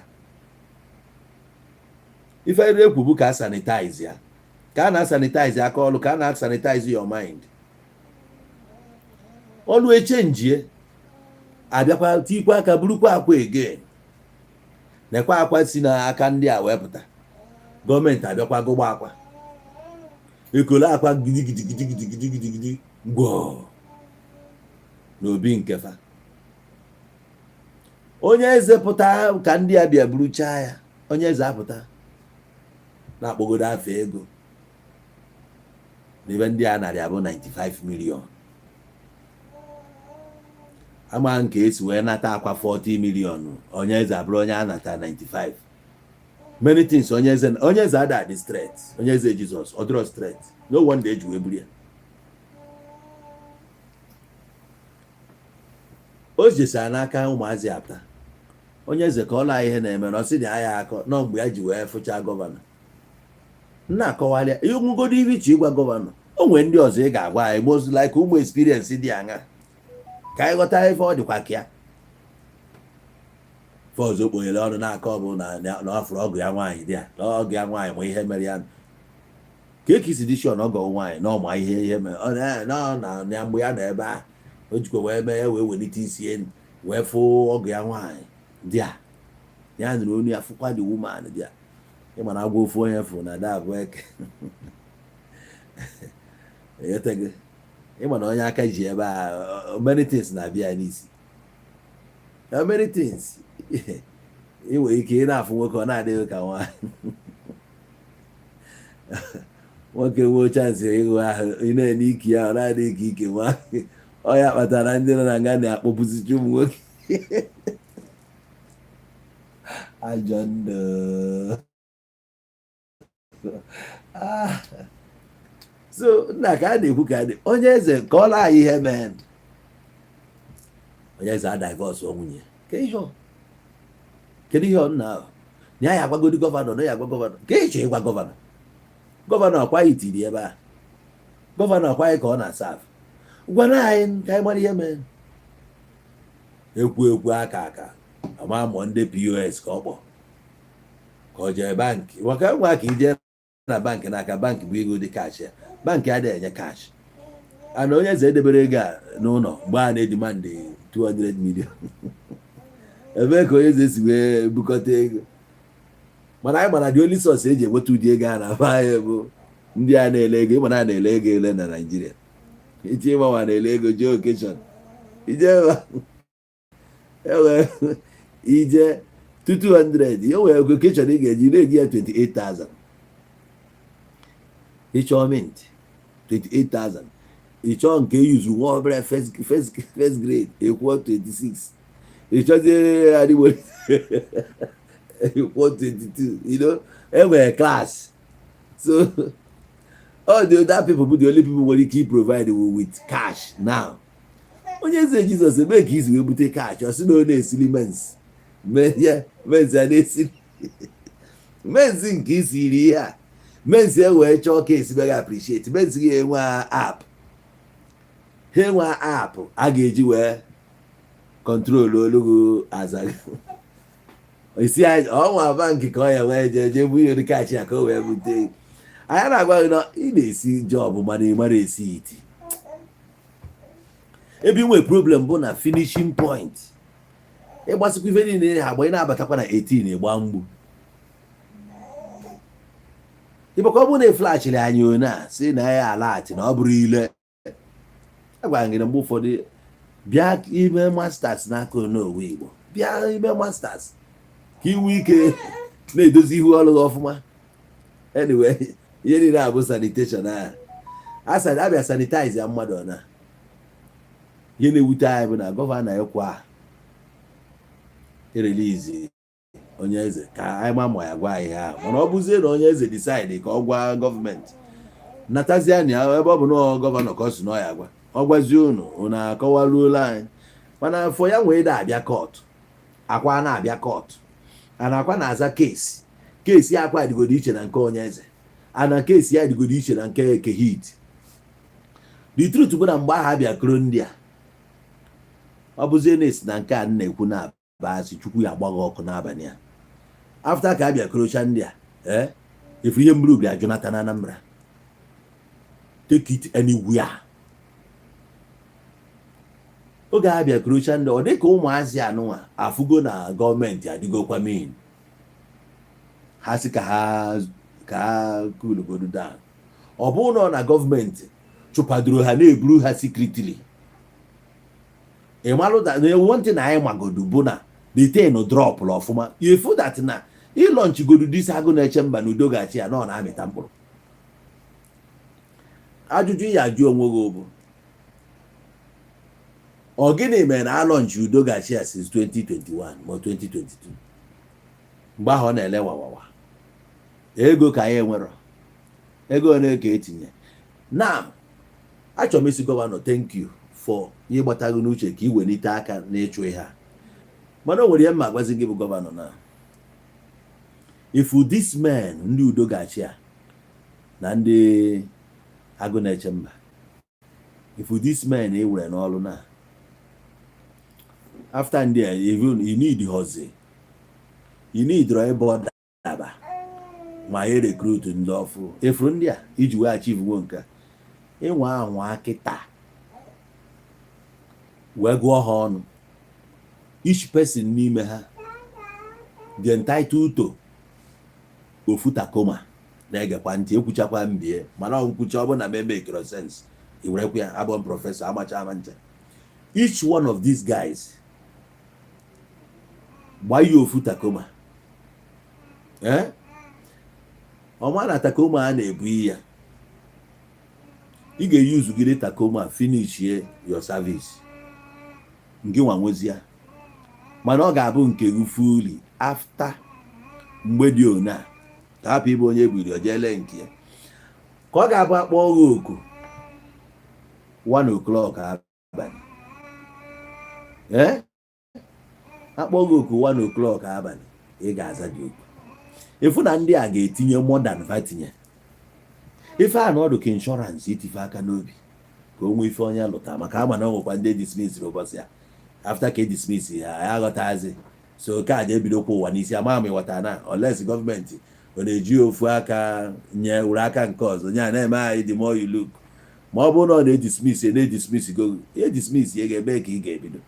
Ife ekwu bụ ka a sanitize ya, ka a na-asanitize aka ọlụ, ka a na-asanitize your mind. Ọlụ echenjie, abịakwa tikwa aka, burukwa akwa again, nekwa akwa si n'aka ndị a wee pụta. Gọọmenti abịakwa gụgba akwa, ekolo akwa gidigidigidigidigidi gwọọ n'obi nkefa. Onye eze pụta ka ndị a bịa buruchaa ya. Onye eze apụta na-akpọgodo afọ ego n'ebe ndị a narị abụ 95 million. Ama nke esi wee nata akwa 40 million, onye eze abụrụ onye a nata 95. Many things. Onye eze, onye eze ada adị straight. Onye eze Jizọs ọ dịrọ straight. No wonder eji wee buru ya. O jesara n'aka ụmụazị apụta. Onye eze ka ọ laa ihe na-eme na ọ sị na ya akọ nọ mgbe ya ji wee fụchaa governor nna akọwalịa ihe nwugodo ibe iche ịgwa governor. O nwere ndị ọzọ ị ga-agwa anyị, most like ụmụ experience dị aṅa ka anyị ghọta ife ọ dịkwa ka ya. Ife ọzọ kponyere ọnụ n'aka ọ bụ na na ọ fụrụ ọgụ ya nwaanyị dị ya, na ọgụ ya nwaanyị ma ihe mere ya ka eki si dị sure na ọgọ nwaanyị na ọma ihe ihe mere ọ na mgbe ya nọ ebe a, o jikwa wee mee ya, wee welite isi elu wee fụ ọgụ ya nwaanyị dị a. Ya nụrụ onu ya, fụkwa the woman dị a. Ịma na agwa ofu onye fụ na ada abụ eke. Eghọtago? Ịma na onye aka ji ebe a, many things na-abịa ya n'isi. Many things. Ị nwere ike ị na-afụ nwoke, ọ na-adịghị ka nwa nwoke nwee chance ịhụ ahụ, ị na-ene ike ya, ọ na-adịghị ka ike nwa. Ọ ya kpatara ndị nọ na nga na-akpọpụzicha ụmụ nwoke ajọ ndụ. Ah. So nna, ka a na-ekwu ka dị onye eze ka ọ laa ihe mee onye eze a divorce nwunye ka ihe kedu ihe ọ nna ahụ na ya agwagodi governor, na ya agwa governor ka ịchọ ịgwa governor. Governor ọkwaghị tiri ebe a, governor ọkwaghị ka ọ na-asa afụ. Gwana anyị ka anyị mara ihe mee. Ekwu ekwu aka aka ama mụọ ndị POS ka ọ kpọ ka ọ jee bankị, maka nwa ka ije na bankị n'aka bankị bụ ego dị cash ya. Bankị adịghị enye cash ana. Onye eze edebere ego a n'ụlọ mgbe a na-edemand 200 million, ebee ka onye eze si wee bukọta ego? Mana anyị mana the only source eji enweta ụdị ego a na-aba anyị bụ ndị a na-ele ego. Ịma na a na-ele ego ele na Naịjirịa. Iche ịgbanwe na-ele ego, jee occasion, ije ebe ije 200, o nwere occasion ị ga-eji na-eji ya 28,000. Ịchọọ mint 28,000. Ị chọọ nke eyuzuru nwa obere, first grade, ekwuo 26. Ị chọzie adịgbo, ekwuo 22. Enwere class. So all the other people bụ the only people nwere ike provide with cash now. Onye eze Jizọs, eme ka isi wee bute cash, ọ sị na ọ na-esili mens ya, mens ya na-esili mens nke isiri ihe a, mens e wee chọọ ka esi meghị appreciate mens gị. Enwe app, ha enwe app a ga-eji wee control olugu aza isi ọnwa bank ka ọ ya wee jee jee bụ ihe cash ya ka o wee bute. Anyị na-agwa gị na ị na-esi job, mana ị mara esi iti. Ebe ị nwere problem bụ na finishing point. Ịgbasịkwa ife niile ha agba, ị na-abatakwa na 18, ịgba mgbu ịbakwa. Ọ bụrụ na eflashịrị anyị one a si na ya alaghachi na ọ bụrụ ile, agwara gị na mgbe ụfọdụ bịa ime masters n'aka Onowu Igbo, bịa ime masters ka ị nwee ike na-edozi ihu ọrụ gị ọfụma. Anyway, ihe niile abụ sanitation a abịa sanitize ya mmadụ. Ọ na ihe na-ewute anyị bụ na governor ịkwa erelease onye eze ka anyị ma ya gwa anyị ha, mana ọ bụzie na onye eze decide ka ọ gwa gọọmenti natazie na ya, ebe ọ bụ na governor ka ọ si na ọ ya gwa, ọ gwazie unu, unu akọwaruola anyị. Mana afọ ya nwee da abịa court, akwa na-abịa court, ana akwa na-aza case. Case akwa adịgodo iche na nke onye eze, ana case ya adịgodo iche na nke Eke Hit. The truth bụ na mgbe ahụ abịa koro ndị a, ọ bụzie na-esi na nke a na-ekwu na asị Chukwu ya agbaghị ọkụ n'abalị a. After ka abịa korocha ndị a, ee, efu ihe mburu bịa Jonathan Anambra, take it anywhere. Oge a bịa korocha ndị, ọ dị ka ụmụazị anụnwa afụgo na gọọmenti adịgokwa mean. Ha sị ka ha coolgodo down. Ọ bụrụ na ọ na gọọmenti chụpadoro ha na-eburu ha secretly, ị malụ na one thing anyị magodu bụ na the thing drop ọfụma. Ifu that na ịlaunchigodu this Agụ Na-eche Mba na udo ga-achị ya na ọ na-amịta mkpụrụ. Ajụjụ ya ajụ onwe gị bụ, ọ gịnị mere na alaunchi udo ga-achị ya since 2021 ma 2022, mgbe ahụ ọ na-ele wawawa ego ka anyị enwero ego ole ka etinye na? Achọrọ m isi governor, thank you for ịgbataghị n'uche ka ị welite aka n'ịchụ ihe a. Mana o nwere ihe mma agwazi gị bụ governor, na if this men ndị udo ga-achị a na ndị Agụ Na-eche Mba, if this men e were n'ọrụ na after ndị a, even you need hozi, you need ebe ọ daba ma e recruit ndị ọfụ efuru ndị a iji wee achieve nwo nke a. Ịnwa anwa kịta wee gụọ ha ọnụ, each person n'ime ha dị entitled to ofu Tacoma. Na-egekwa ntị, ekwuchakwa mbie, mana ọ nkwucha ọ bụ na meme mekiro sense, i werekwa ya abụ m professor amacha ama ncha. Each one of these guys, gbaa ya ofu Tacoma. Ee, ọma na Tacoma a na-ebu ya, ị ga-eyuzugide Tacoma finishie your service nke nwa nwezi ya, mana ọ ga-abụ nke gị fully after mgbe dị ona ka hapụ ịbụ onye ebiri ojele nke ya, ka ọ ga-abụ akpọ gị oku 1 o'clock abalị, ee, akpọ gị oku 1 o'clock abalị, ị ga-aza gị oku. Ịfụ na ndị a ga-etinye more than va tinye ife a na ọdụ ka insurance itife aka n'obi ka o nwee ife onye lụta, maka ama na ọ nwekwa ndị dismiss ụbọchị ya. After ka e dismiss ha, ya aghọtazi so kaadị ebidokwa ụwa n'isi. Ama m ịghọta na unless gọọmenti ọ na-eji ofu aka nye were aka nke ọzọ nye a na-eme anyị, the more you look. Ma ọ bụrụ na ọ na-edismiss, na-edismiss go, edismiss ya, ga-eme ka ị ga-ebido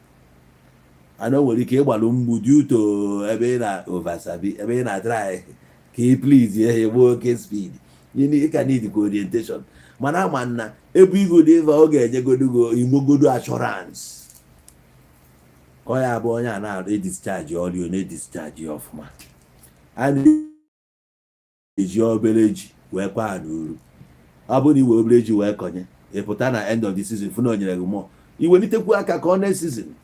ana. O nwere ike ịgbalụ mgbu dị uto ebe ị na oversabi, ebe ị na-try ka ị please ya, egbuo oke speed. Ị ka need ka orientation, mana ama na ebe igodo ebe ọ ga-enyegodo go inwegodo assurance ka ọ ya bụ onye a na-edischarge ọrịa, na-edischarge ya ọfụma. A na-eji obere ji wee kwa n'uru. Ọ bụrụ na iwe obere ji wee konye, ị pụta na end of the season, fụ na o nyere gị mụọ, iwelitekwu aka ka ọ next season.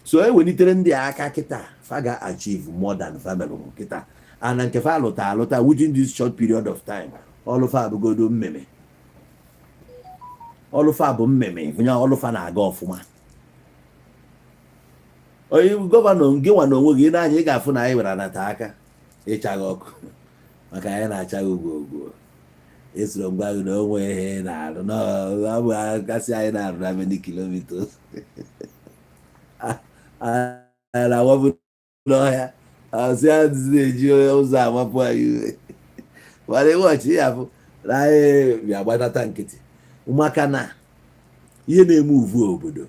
So ewelitere ndị a aka kịta, fa ga achieve more than fa mere kịta. Ana nke fa alụta alụta within this short period of time, ọlụfa abụgodo mmemme, ọlụfa bụ mmemme onye ọlụfa na-aga ọfụma. Onye governor, gị nwa na onwe gị n'anya, ị ga-afụ na anyị were anata aka ịchaghị ọkụ maka anyị na-achaghị ugwo ugwo. Esoro m gwa gị na o nwee ihe ị na-arụ na ọ bụ akasị anyị na-arụ na many kilometers anyị na-awapụ n'ọhịa, ọsị na-eji ụzọ amapụ anyị. Mana ịwọchị ya, fụ na anyị bịa gbanata nkịtị maka na ihe na-eme uvu obodo,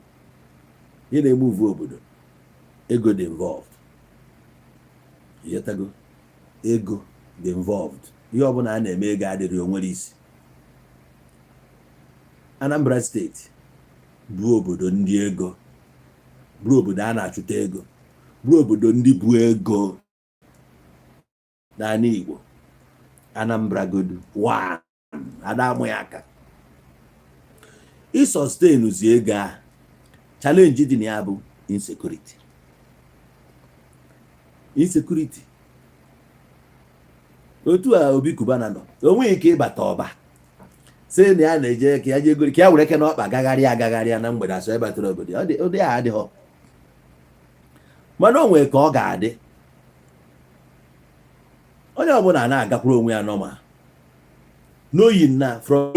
ihe na-eme uvu obodo, ego dị involved. Ịghọtago? Ego dị involved. Ihe ọbụla a na-eme, ego adịrị, onwere isi. Anambra Steeti bụ obodo ndị ego, bụrụ obodo a na-achụta ego, bụrụ obodo ndị bụ ego n'ala Igbo. Anambra godu one ada amụ ya aka ịsustain zi ego a. Challenge dị na ya bụ insecurity, insecurity. Otu a Obi Cubana nọ, o nweghị ike ịbata ọba sị na ya na-eje ka ya jee goro, ka ya were eke n'ọkpa gagharịa agagharịa na mgbede asọ ịbatara obodo. Ọ dị ụdị a adịghọ, mana o nwere ka ọ ga-adị. Onye ọbụla na-agakwuru onwe ya nọma knowing na from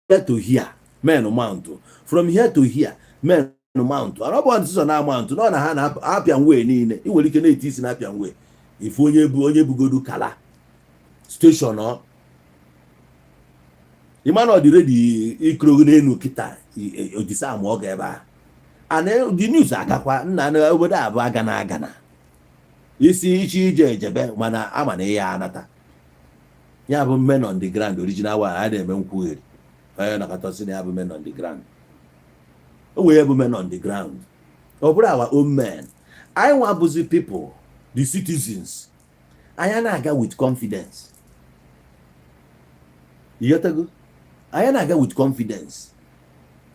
here to here, men mount, from here to here, men mount. Ọ bụ ọsịsọ na mount nọ na ha na-apịa nwee niile. Ị nwere ike na-eti isi na-apịa nwee ife onye bụ onye bugodu kala station. Ọ ịma na ọ dị ready ikorogo n'elu kịta ojisi ama ọ ga ebe a. And the news agakwa nna na obodo a bụ agana agana isi ichi ije ejebe, mana ama na ihe anata ya bụ men on the ground, original one. A na-eme nkwugheri, onye nakọta na ya bụ men on the ground. O nwere bụ men on the ground, ọ bụrụ our own men. Anyị nwa bụzi people, the citizens, anyị na-aga with confidence. Ịghọtago? Anyị na-aga with confidence.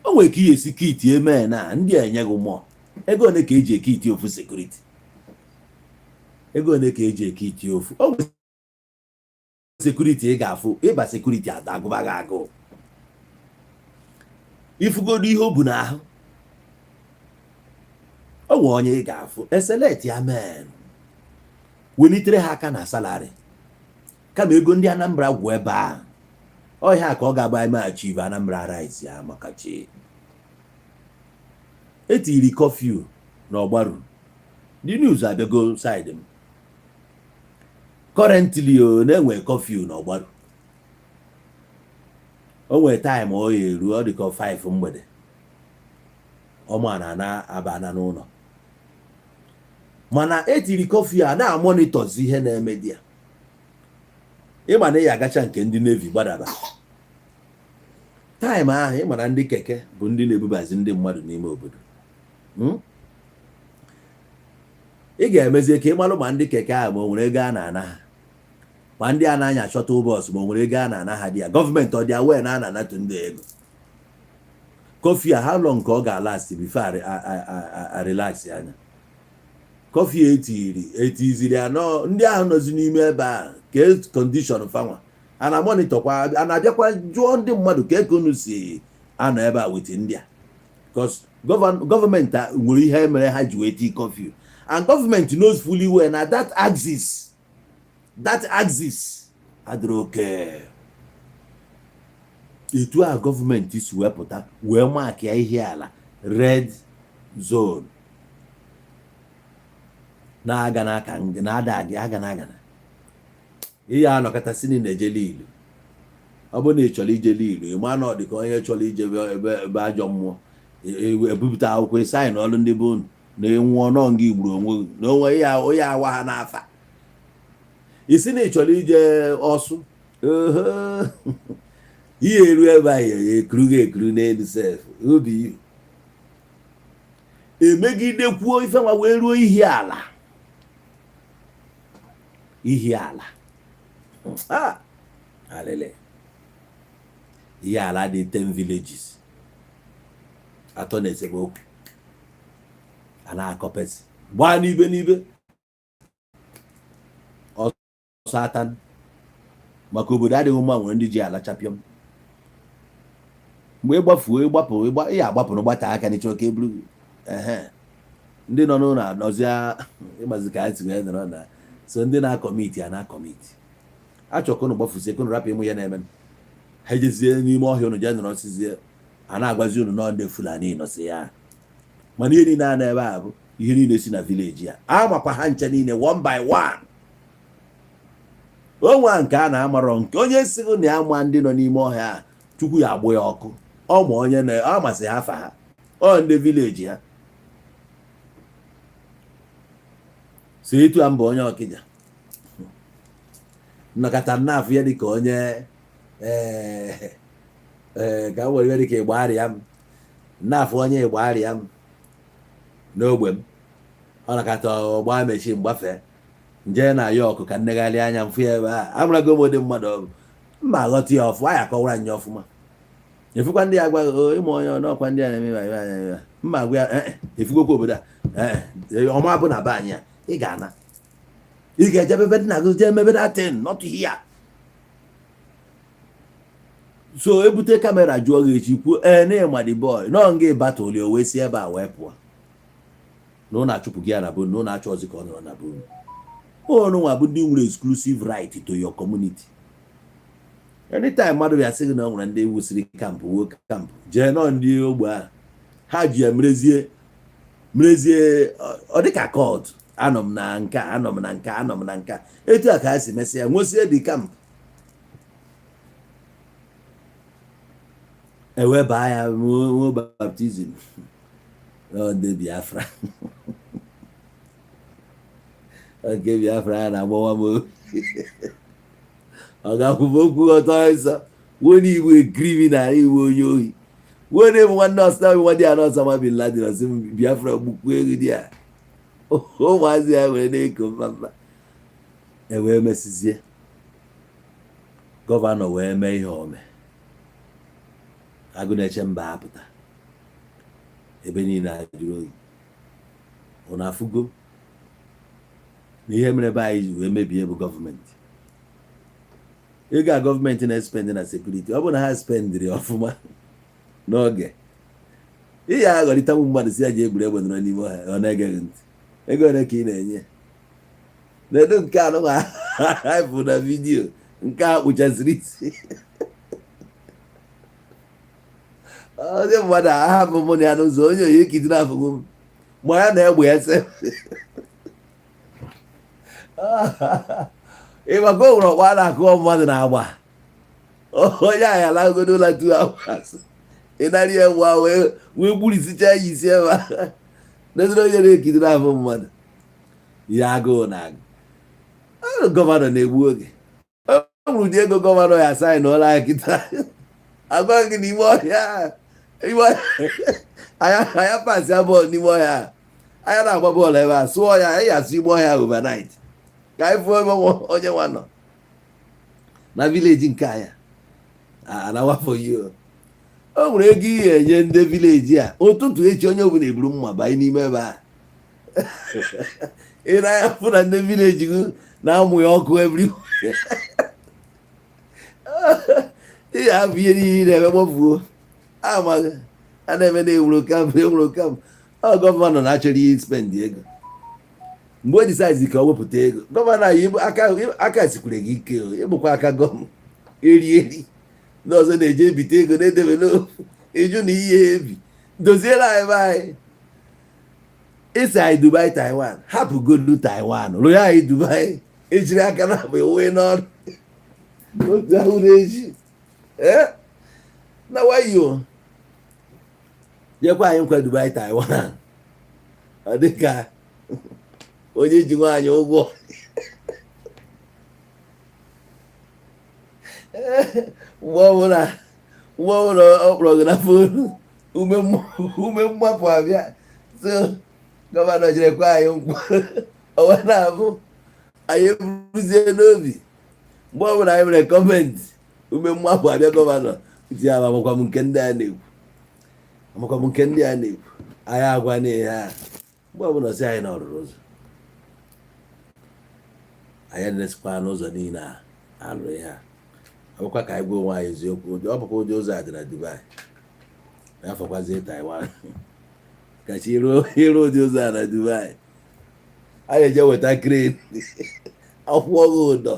O nwere ka ihe esi kit eme na ndị a enyeghị mmụọ. Ego one ka eji ekiti ofu security? Ego one ka eji ekiti ofu o nwere security? Ị ga-afụ ịba security agụba gị agụụ, ifugodo ihe o bu n'ahụ. O nwere onye ị ga-afụ eselect ya, men welitere ha aka na salary kama ego ndị Anambra gwụ ebe ahụ. Ọhịa ka ọ ga-agba ime achieve Anambra Rise ya maka chi etiri curfew na Ọgbaru. The news abịago side m currently o na-enwe curfew na Ọgbaru. O nwere time ọ ya eru, ọ dị ka 5 mgbede, ọma na ana abana n'ụlọ, mana etiri curfew a na-amonitorzi ihe na-eme di ya. Ịma na ị ya agacha nke ndị navy gbadaba time ahụ. Ịma na ndị keke bụ ndị na-ebubazi ndị mmadụ n'ime obodo. Ị ga-emezie ka ị malụ ma ndị keke ahụ ma o nwere ego a na-ana ha, ma ndị a na-anya shuttle bus ma o nwere ego a na-ana ha. Dị ya gọọmenti ọ dị aware na a na-anatụ ndị ego curfew a? How long ka ọ ga-alast before a relax anya curfew etiri etiziri anọ? Ndị ahụ nọzi n'ime ebe a, ka condition fanwa a na-amonitorkwa, a na-abịakwa jụọ ndị mmadụ ka eke unu si anọ ebe a with ndị a, because gọọmenti nwere ihe mere ha ji wee tii curfew, and gọọmenti knows fully well na that axis adịrị oke. Etu a gọọmenti si wepụta wee mark ya ihe ala red zone na-aga n'aka na-ada aga na agana ihe anọkọta si na ejele ilu. Ọ bụrụ na ị chọrọ ijele ilu, ị ma na ọ dị ka onye chọrọ ije ebe ebe ajọ mmụọ ebupụta akwụkwọ ịsaịn ọrụ ndị be unu na ịnwụọ nọ nga igburu onwe gị na onwe ya onye awa ha n'afa. Isi na ị chọrọ ije ọsụ oho, ihe eru ebe ahụ ekuru gị ekuru n'elu sef obi emegidekwuo ife nwa wee ruo ihe ala, ihe ala. Ah, alele. Ihe ala dị 10 villages atọ na esemokwu a na-akọpesị gbaa n'ibe n'ibe ọsọ atan, maka obodo adịghị mma. Nwere ndị ji ala chapịọm. Mgbe ị gbafuo, ịgbapụ, ị agbapụrụ, gbata aka n'ịchọ ka e buru gị. Ehe, ndị nọ n'ụlọ anọzịa ịgbazi ka anyị si wee nọrọ na so ndị na-acommit a na-acommit achọ ka unu gbafusie, ka unu rapụ ịmụ ihe na-eme. Ha ejezie n'ime ọhịa, unu jee nọrọ sizie a na-agwazi unu nọ ndị Fulani nọsị ya. Mana ihe niile a na ebe a bụ ihe niile si na village a amakwa ha nche niile one by one. Onwe nke a na-amarọ nke onye sighị na ya ma ndị nọ n'ime ọhịa a, Chukwu ya agbụ ya ọkụ. Ọ ma onye na ọ masị ha afa ha, ọ ndị village ha so etu a. Mba, onye Ọkịja nnọkọta nnafụ ya dịka onye ee ka m were ihe dịka ịgba arịa m nnafụ, onye ịgba arịa m n'ogbe m, ọ nakọta ọgba mechi mgbafe nje na ya ọkụ ka nnegharị anya mfụ ya ebe a. Amarago m ụdị mmadụ ọ bụ, mma aghọta ya ọfụ, anyị akọwara nya ọfụma. Efukwa ndị ya gwa ịmụ onye n'ọkwa ndị a na-eme ebe a, ebe a. Mma agwa ya, "Eh, eh, efugokwa obodo a, ee ọma bụ na be anyị a, ị ga-ana, ị ga-ejebe ebe nna gị jee mebe that thing, not here." So ebute camera jụọ gị echi, kwuo ee na ịma the boy nọ nga battle, o wee si ebe a wee pụọ na ụnụ achụpụ gị ya na bụ na ụnụ achọ ọzọ ka ọ nọrọ na bụ unu. Nwa bụ ndị nwere exclusive right to your community. Anytime mmadụ bịa sị gị na ọ nwere ndị wusiri camp, wuo camp, jee nọ ndị ogbe ahụ ha ji ya merezie merezie. Ọ dịka court, anọ m na nke a, anọ m na nke a, anọ m na nke a. Etu a ka ha si mesịa nwesie dị camp, ewee baa ya nwee baptism. Ọ ndị Biafra, nke Biafra ya na-agbawa m obi. Ọ ga-akwụba okwu ọtọ nsọ wonye igbo criminal, iwu onye ohi, wonye bụ nwanne ọsọ nwanne ya n'Osama bin Laden. Ọsị m Biafra gbukwu ego dị ya, ụmụazị ya were na-eko mkpamkpa. Ewee mesizie governor wee mee ihe ome agụ na-eche mba apụta ebe niile ajụrụ oyi. Ụnụ afụgo na ihe mere be anyị ji wee mebie bụ gọọmenti. Ego a gọọmenti na-espend na security, ọ bụrụ na ha spendịrị ọfụma n'oge ihe aghọrịtanwu mmadụ si ya ji egwuregwu nọrọ n'ime ọhịa, ọ na-egeghị ntị. Ego ole ka ị na-enye n'edo nke anụnwa bụ na video nke a kpụchasịrị isi onye mmadụ ahapụ mụ na ya n'ụzọ, onye oyi kidnap m ma ya na-egbe ya sị ịmaka o nwere ọkpa a na-akụ mmadụ na-agba onye ahụ alagodo ụla 2 hours, ịnara ya nwa wee gburisicha ya isi ebe a n'ezere onye na-ekidnap mmadụ. Ihe agụụ na-agụ governor na-egbu oge. O nwere ụdị ego governor ya sign ụlọ anyị kịta, agwa gị n'ime ọhịa, ime ọhịa anya pasị bọọlụ n'ime ọhịa anya na-agba bọọlụ ebe a sụọ ya, anyị asụ ime ọhịa overnight ka anyị fụọ ebe onye nwa nọ na village nke anya anawafọ yi. O nwere ego ihe enye ndị village a, ụtụtụ echi onye ọbụla eburu mma banye n'ime ebe a. Ị na-anya fụ na ndị village gị na-amụ ya ọkụ everywhere, ị ga-abụ ihe niile na-eme gbafuo. Amaghị a na-eme na ewuro camp, ewuro camp. Ọ governor na-achọrọ ihe spend ego mgbe o decide ka o wepụta ego. Governor anyị aka sikwere gị ike, ịbụkwa aka gọm eri eri. Ndị ọzọ na-eje ebite ego na-edebe n'ofu ịjụ na ihe ebi doziere anyị be anyị. Ịsị anyị Dubai Taiwan, hapụgodu Taiwan rụọ anyị Dubai. Ejiri aka na abụ ewe n'ọrụ otu ahụ na-eji ee na wayo nyekwa anyị nkwa Dubai Taiwan. Ọ dịka onye ji nwaanyị ụgwọ mgbe ọbụla ọ kpọrọ gị na phone, ume mmapụ abịa. So governor jere kwa anyị nkwa, ọ wee na-abụ anyị eburuzie n'obi mgbe ọbụla anyị mere comment, ume mmapụ abịa. Governor Ji amakwa m nke ndị a na-ekwu, amakwa m nke ndị a na-ekwu. Anyị agwa na ihe a mgbe ọbụla sị anyị na ọrụrụ ụzọ, anyị na-esikwa n'ụzọ niile a alụ ihe a. Ọ bụkwa ka anyị gwa onwe anyị eziokwu, ọ bụkwa ụdị ụzọ a dị na Dubai, ya fọkwazie Taiwan kacha ịrụ ụdị ụzọ a na Dubai. Anyị eje weta crane, akwụọ gị ụdọ,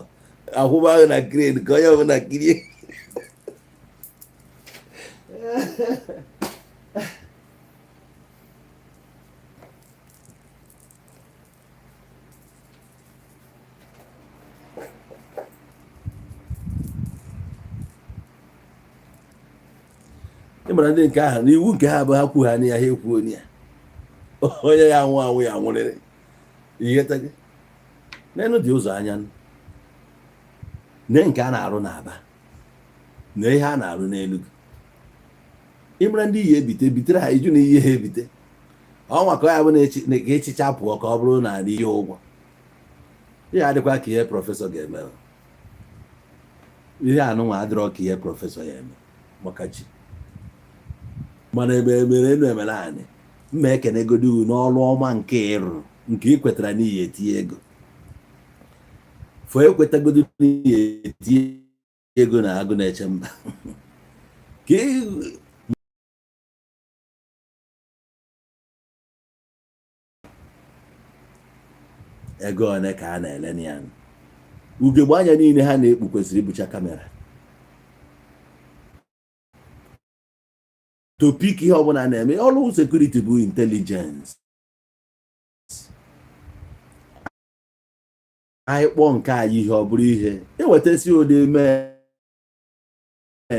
akwụba gị na crane ka onye ọbụla kirie. Ị mara ndị nke ahụ na iwu nke ha bụ ha kwu ha na ya, ha ekwuo ya, onye ya anwụ anwụ ya nwụrịrị. Ihe n'elu dị ụzọ anya nee nke a na-arụ n'Aba na ihe a na-arụ n'Enugu. Ịmara ndị iyi ebite bitere ha iju na iyi ha ebite ọnwa ka ọ ya bụ na ka echicha pụọ ka ọ bụrụ na ihe ụgwọ ihe adịkwa ka ihe professor ga-eme. Ihe anụnwa adịrọ ka ihe professor ya eme maka chi, mana ebe emere elu emere anyị mma ekenegodu n'ọrụ ọma nke ị rụrụ, nke ị kwetara n'ihi etinye ego fọ, ekwetagodu n'ihi etinye ego na agụ na-eche mba ka ego one ka a na-ele ya. Ugegbe anya niile ha na-ekpu kwesịrị ibucha camera to pick ihe ọbụla na-eme. Ọrụ security bụ intelligence. Anyị kpọọ nke anyị ihe ọ bụrụ ihe ewetasi ụdị mee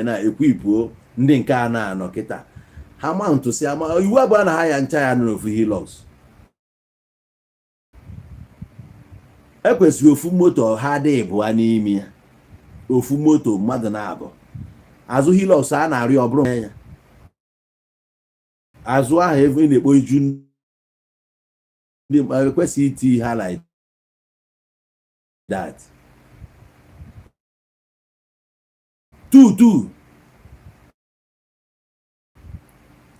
na equipuo ndị nke a na-anọ kịta ha ma ntụsị ama iwu abụọ na ha ya ncha ya nọ n'ofu Hilux. Ekwesịrị ofu moto ha dị ịbụa n'ime ya, ofu moto mmadụ na-abụ azụ Hilux a na-arịọ ọ bụrụ ya azụ ahụ ebe ị na-ekpo iju ndị ekwesịghị iti ha like that. Two two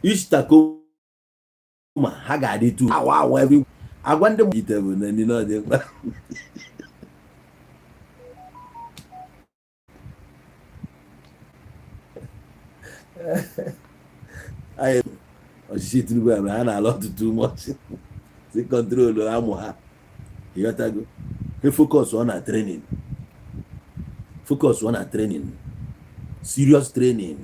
each Tacoma ha ga-adị two awa awa every agwa ndị ite bụ na ndị n'ọdị mkpa. Anyị ọchịchị Tinubu a ha na-alụ ọtụtụ much si control amụ ha, ịghọtago? He focus on na training, focus on na training, serious training.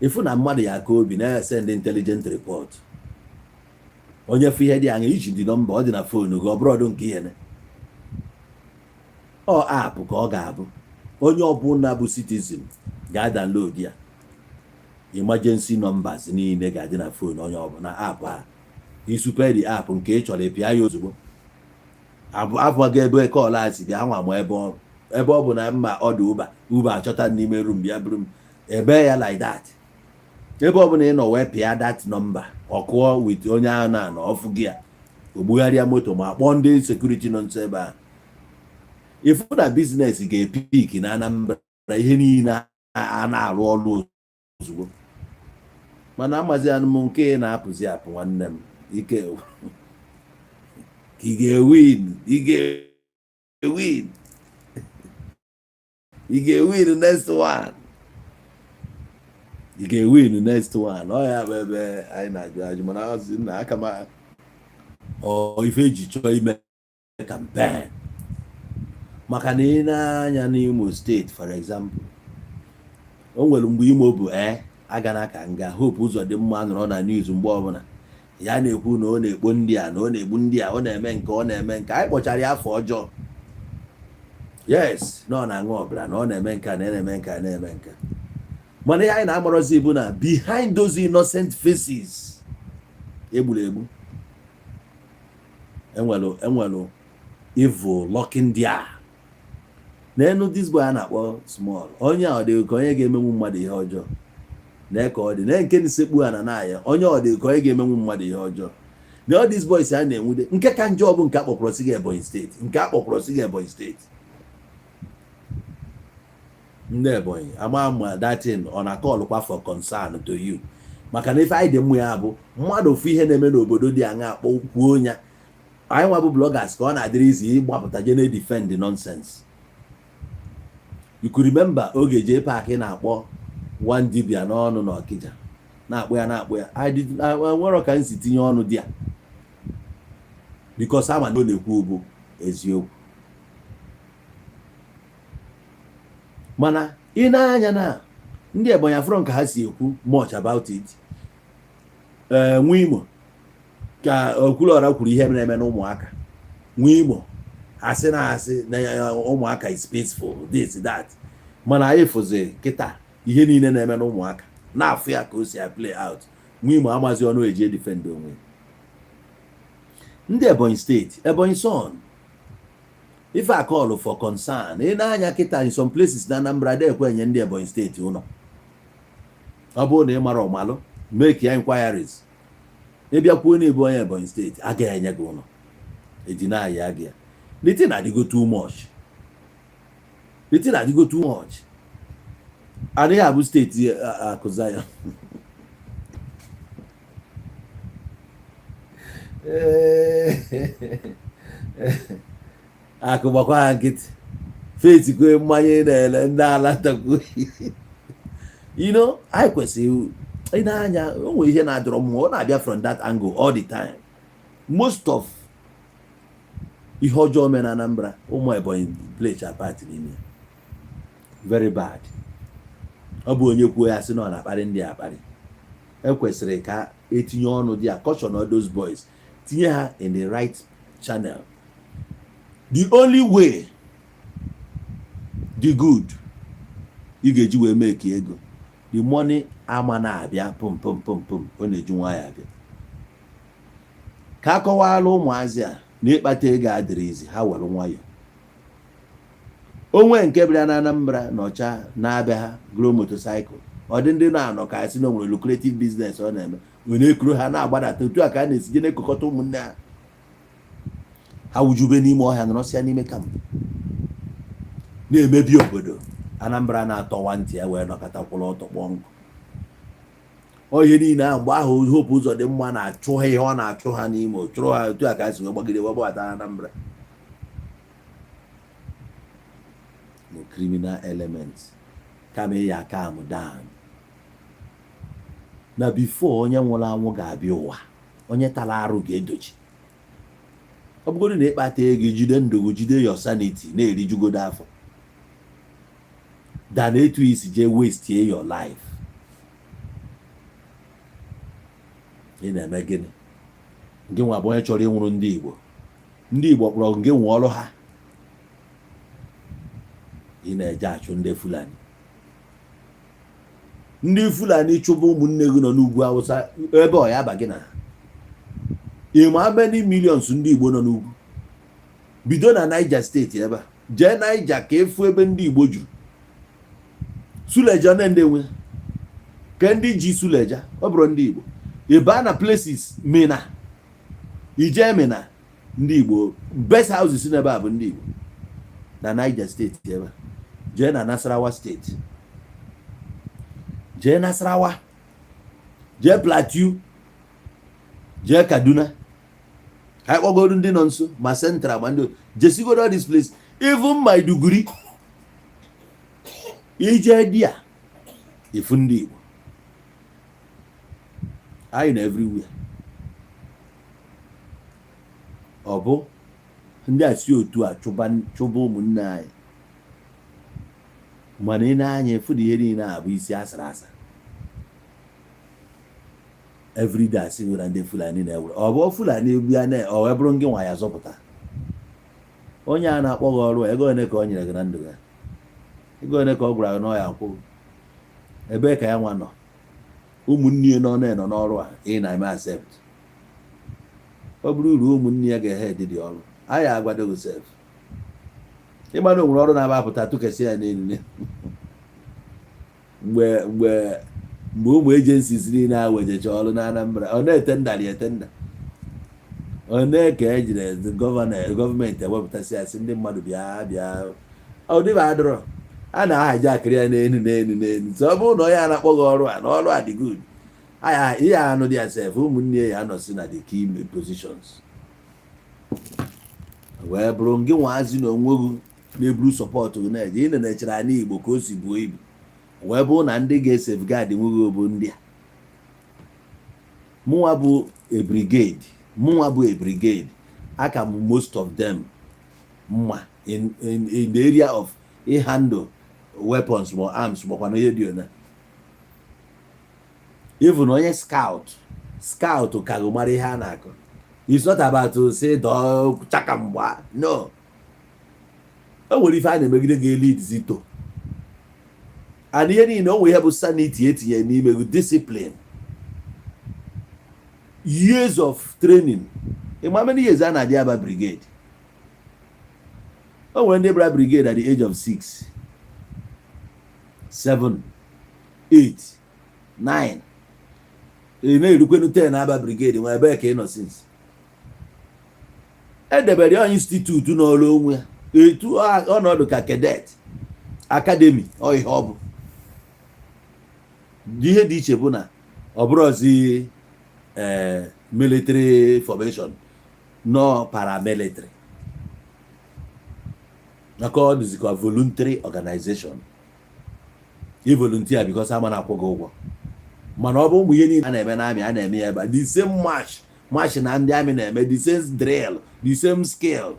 Ịfụ na mmadụ ya aka obi na-send intelligent report, onye fụ ihe dị anya iji dị number ọ dị na phone gị, ọ bụrụ nke ihe ọ app ka ọ ga-abụ onye ọbụla bụ citizen ga-adownload ya. Emergency numbers niile ga-adị na phone onye ọbụla, app a isupe the app nke ị chọrọ ịpịa ya ozugbo abụghị ebe call a si bịa nwa ma ebe ọ ebe ọ bụ na mma ọdụ Uber, Uber achọta n'ime room bịa buru m ebe ya like that. Ebe ọ bụla ị nọ wee pịa that number, ọ kụọ with onye ahụ na-anọ ọfụ gị ya, ogbugharịa moto ma kpọọ ndị security nọ nso ebe ahụ. Ịfụ na business ga-epick na Anambra, ihe niile a na-arụ ọrụ ozugbo. Mana amazi anụ m nke ị na-apụzi apụ, nwanne m, ike ka ị ga-ewin, ị ga-ewin, ị ga-ewin next one, ị ga-ewin next one. Ọ ya bụ ebe anyị na-ajụ ajụ, mana ọzi na aka m ọ ife eji chọọ ime campaign maka na ị na-anya n'Imo State, for example, o nwere mgbe Imo bụ ee agana ka nga Hope Uzodimma nọrọ na news mgbe ọbụla ya na-ekwu na ọ na-ekpo ndị a, na ọ na-egbu ndị a, ọ na-eme nke ọ na-eme nke anyị kpọchara ya afọ ọjọọ. Yes, na ọ na-aṅụ ọbara, na ọ na-eme nke a, na na-eme nke a, na-eme nke. Mana ihe anyị na-amarọzi bụ na behind those innocent faces egburu egbu, enwelu evil lurking there. N'enu this boy a na-akpọ Small, onye a ọ dị ka onye ga-emenwu mmadụ ihe ọjọọ na ka ọ dị na nke nsekpu a na na-aya onye ọ dị ka onye ga-emenwu mmadụ ihe ọjọọ na all these boys a na-enwude. Nke ka njọ bụ nke akpọkwọrọ sị gị Ebonyi State, nke akpọkwọrọ sị gị Ebonyi State. Ndị Ebonyi ama ma datin ọ na-call kwa for concern to you, maka na ife anyị dị mma ya bụ mmadụ ofu ihe na-eme n'obodo dị aṅa akpọ kwuo ya. Anyị nwa bụ bloggers ka ọ na-adịrị izi ịgbapụta je na-defend the nonsense. You could remember oge J Park na-akpọ one dibia n'ọnụ n'Ọkịja, na-akpọ ya, na-akpọ ya. I did nwere ka m si tinye ọnụ dị ya because ama na ọ na-ekwu bụ eziokwu. Mana ị na-anya na ndị Ebonyi afụrọ ka ha si ekwu much about it. Ee, nwa Imo ka Okwuluọra kwuru ihe na-eme n'ụmụaka nwa Imo, asị na asị na ụmụaka is peaceful, this, that. Mana anyị fụzi kịta ihe niile na-eme n'ụmụaka, na-afụ ya ka o si play out. Nwa Imo amazi ọnụ eji defend onwe. Ndị Ebonyi Steeti, Ebonyi son, ife a call for concern. Ị na-anya kịta, in some places na Anambra de ekwe enye ndị Ebonyi Steeti ụlọ. Ọ bụrụ na ị mara ọmalụ, make ya inquiries. Ịbịakwuo na ebu onye Ebonyi Steeti, agaghị enye gị ụlọ ejina ya gị ya. The thing adịgo too much, the thing adịgo too much. Adịghị abụ steeti akụza ya. Akụ gbakwa ha nkịtị, fetikwe mmanya na-ele ndị ala takwu. Anyị kwesịrị ị na-anya o nwere ihe na-adọrọ mmụọ, ọ na-abịa from that angle all the time. Most of ihe ọjọọ mere na Anambra, ụmụ Ebonyi play part n'ime ya very bad. Ọ bụ onye kwuo ya sị na ọ na-akparị ndị akparị. Ekwesịrị ka etinye ọnụ dị ya, caution all those boys, tinye ha in the right channel. The only way dị good ị ga-eji wee make ego, the money ama na-abịa pum pum pum pum, ọ na-eji nwayọ abịa. Ka a kọwara ụmụazị a na ịkpata ego adịrị izi, ha were nwayọ. Onwe nke bịara na Anambra na ọcha na-abịa ha gro motorcycle, ọ dị ndị na-anọ ka asị na o nwere lucrative business ọ na-eme, ọ na-ekuru ha na-agbadata. Otu a ka a na-esije na-ekokọta ụmụnne ha, ha wujube n'ime ọhịa, nọrọsịa n'ime camp na-emebi obodo. Anambra na-atọwa ntị ya wee nọkọta kwụrụ ọtọ kpọọ nkụ. Ọ ihe niile ahụ mgbe ahụ Hope Uzodimma na-achụ ha, ihe ọ na-achụ ha n'ime chụrụ ha, otu a ka si wee gbagide wee gbabata Anambra. No criminal elements kama ya calm down na before onye nwụrụ anwụ ga-abịa ụwa, onye tara arụ ga-edochi. Ọ bụgodu na ịkpata ego, jide ndụ gị, jide your sanity, na-erijugodo afọ than etu isi jee waste your life. Ị na-eme gịnị? Gị nwa bụ onye chọrọ ịnwụrụ ndị Igbo, ndị Igbo kpọrọ gị nwe ọrụ ha, ị na-eje achụ ndị Fulani. Ndị Fulani chụba ụmụnne gị nọ n'ugwu Awụsa, ebe ọ ya aba gị na ha. Ịma many millions ndị Igbo nọ n'ugwu? Bido na Niger Steeti ebe a jee Niger ka efu ebe ndị Igbo juru. Suleja na ndị nwe ke ndị ji Suleja, ọ bụrụ ndị Igbo. Ịbaa na places Mina, ije Mina, ndị Igbo best houses n'ebe a bụ ndị Igbo na Niger Steeti ebe a. Jee na Nasarawa Steeti, jee Nasarawa, jee Plateau, jee Kaduna, ka anyị kpọgoro ndị nọ nso ma Central ma ndị jesigoro all this place, even Maiduguri, ije di a ifu ndị Igbo anyị na everywhere. Ọ bụ ndị a si otu a chụba ụmụnne anyị. Mana ị na-anya efu na ihe niile a bụ isi asara asa. Everyday asị na ndị Fulani na-ewere, ọ bụ Fulani egbu ya na ọ wee bụrụ ngị nwa ya zọpụta onye a na-akpọ gị ọrụ. Ego one ka ọ nyere gị na ndụ ya? Ego one ka ọ gwara gị na ọ ya akwụ? Ebee ka ya nwa nọ? Ụmụnne ya nọ na-enọ n'ọrụ a ị na-eme accept. Ọ bụrụ uru ụmụnne ya ga-ehe edidi ọrụ anyị agwadoghị sef. Ịma na o nwere ọrụ na-aba apụta tụkesị ya n'elu. Mgbe mgbe mgbe ụmụ agencies niile a wejecha ọrụ na Anambra, ọ na-ete ndari ete nda, ọ na-eke ejiri gọọmenti ewepụtasị asị ndị mmadụ bịa bịa, ọ dịba adịrọ. A na-ahijackịrị ya n'elu n'elu n'elu. So ọ bụrụ na onye a na-akpọ gị ọrụ a na ọrụ a dị good, aya ihe anụ dị ya sef, ụmụnne ya anọsi na the key positions, wee bụrụ ngị nwaazị na onwe gị na-eburu support gị na-eje ị na-echere ala Igbo ka o si buo ibu, wee bụrụ na ndị ga-esafeguard nweghị bụ ndị a. Mụnwa bụ a brigade, mụnwa bụ a brigade, aka m most of them mma in the area of handle weapons ma arms, makwa na ihe dị ona. Even onye scout ka gị mara ihe a na-akọ. It's not about to say dọọ chaka mgba, no. O nwere ife a na-emegide ga-lead zito and ihe niile. O nwere ihe bụ sanity etinye n'ime gị, discipline, years of training. Ịma many years a na-adị aba brigade? O nwere ndị bara brigade at the age of 6, 7, 8, 9, ị na-erukwenu 10 aba brigade. Nwa ebee ka ị nọ since edebere ya institute n'ọrụ onwe ya, etu ọnọdụ ka cadet academy? Ọ ihe ọ bụ, ihe dị iche bụ na ọ bụrụzi ee military formation, no, paramilitary, maka ọ dịzikwa voluntary organization. I volunteer because ama na-akwụ gị ụgwọ. Mana ọ bụ ụmụ ihe niile a na-eme n'army a na-eme ya ebe a, the same march march na ndị army na-eme, the same drill, the same skill.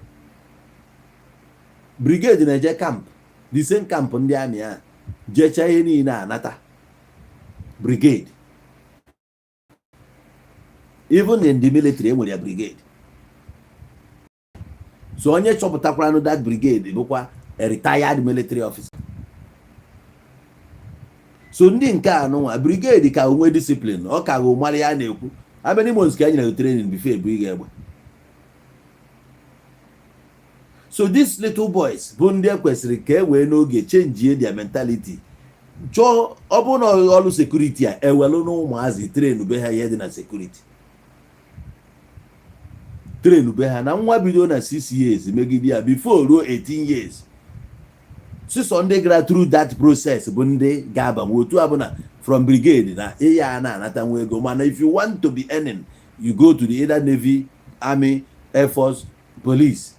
Brigade na-eje camp, the same camp ndị army a jechaa ihe niile anata brigade. Even in the military enwere ya brigade. So onye chọpụtakwaranụ that brigade bụkwa a retired military officer. So ndị nke a nụnwa brigade ka onwe discipline, ọ ka gụ mara ya na-ekwu. How many months ka e nyere training before ebu ịga egbe? So these little boys bụ ndị ekwesịrị ka e wee n'oge change their mentality. Chọọ ọ bụrụ na ọrụ security a ewelu na ụmụazị, train be ha ihe dị na security, train be ha na nwa bido na 6 years megide ya before ruo 18 years. Sisọ ndị gara through that process bụ ndị ga-abanwe otu a bụ na from brigade na ihe a na-anata nwa ego. Mana if you want to be earning, you go to the either navy, army, air force, police.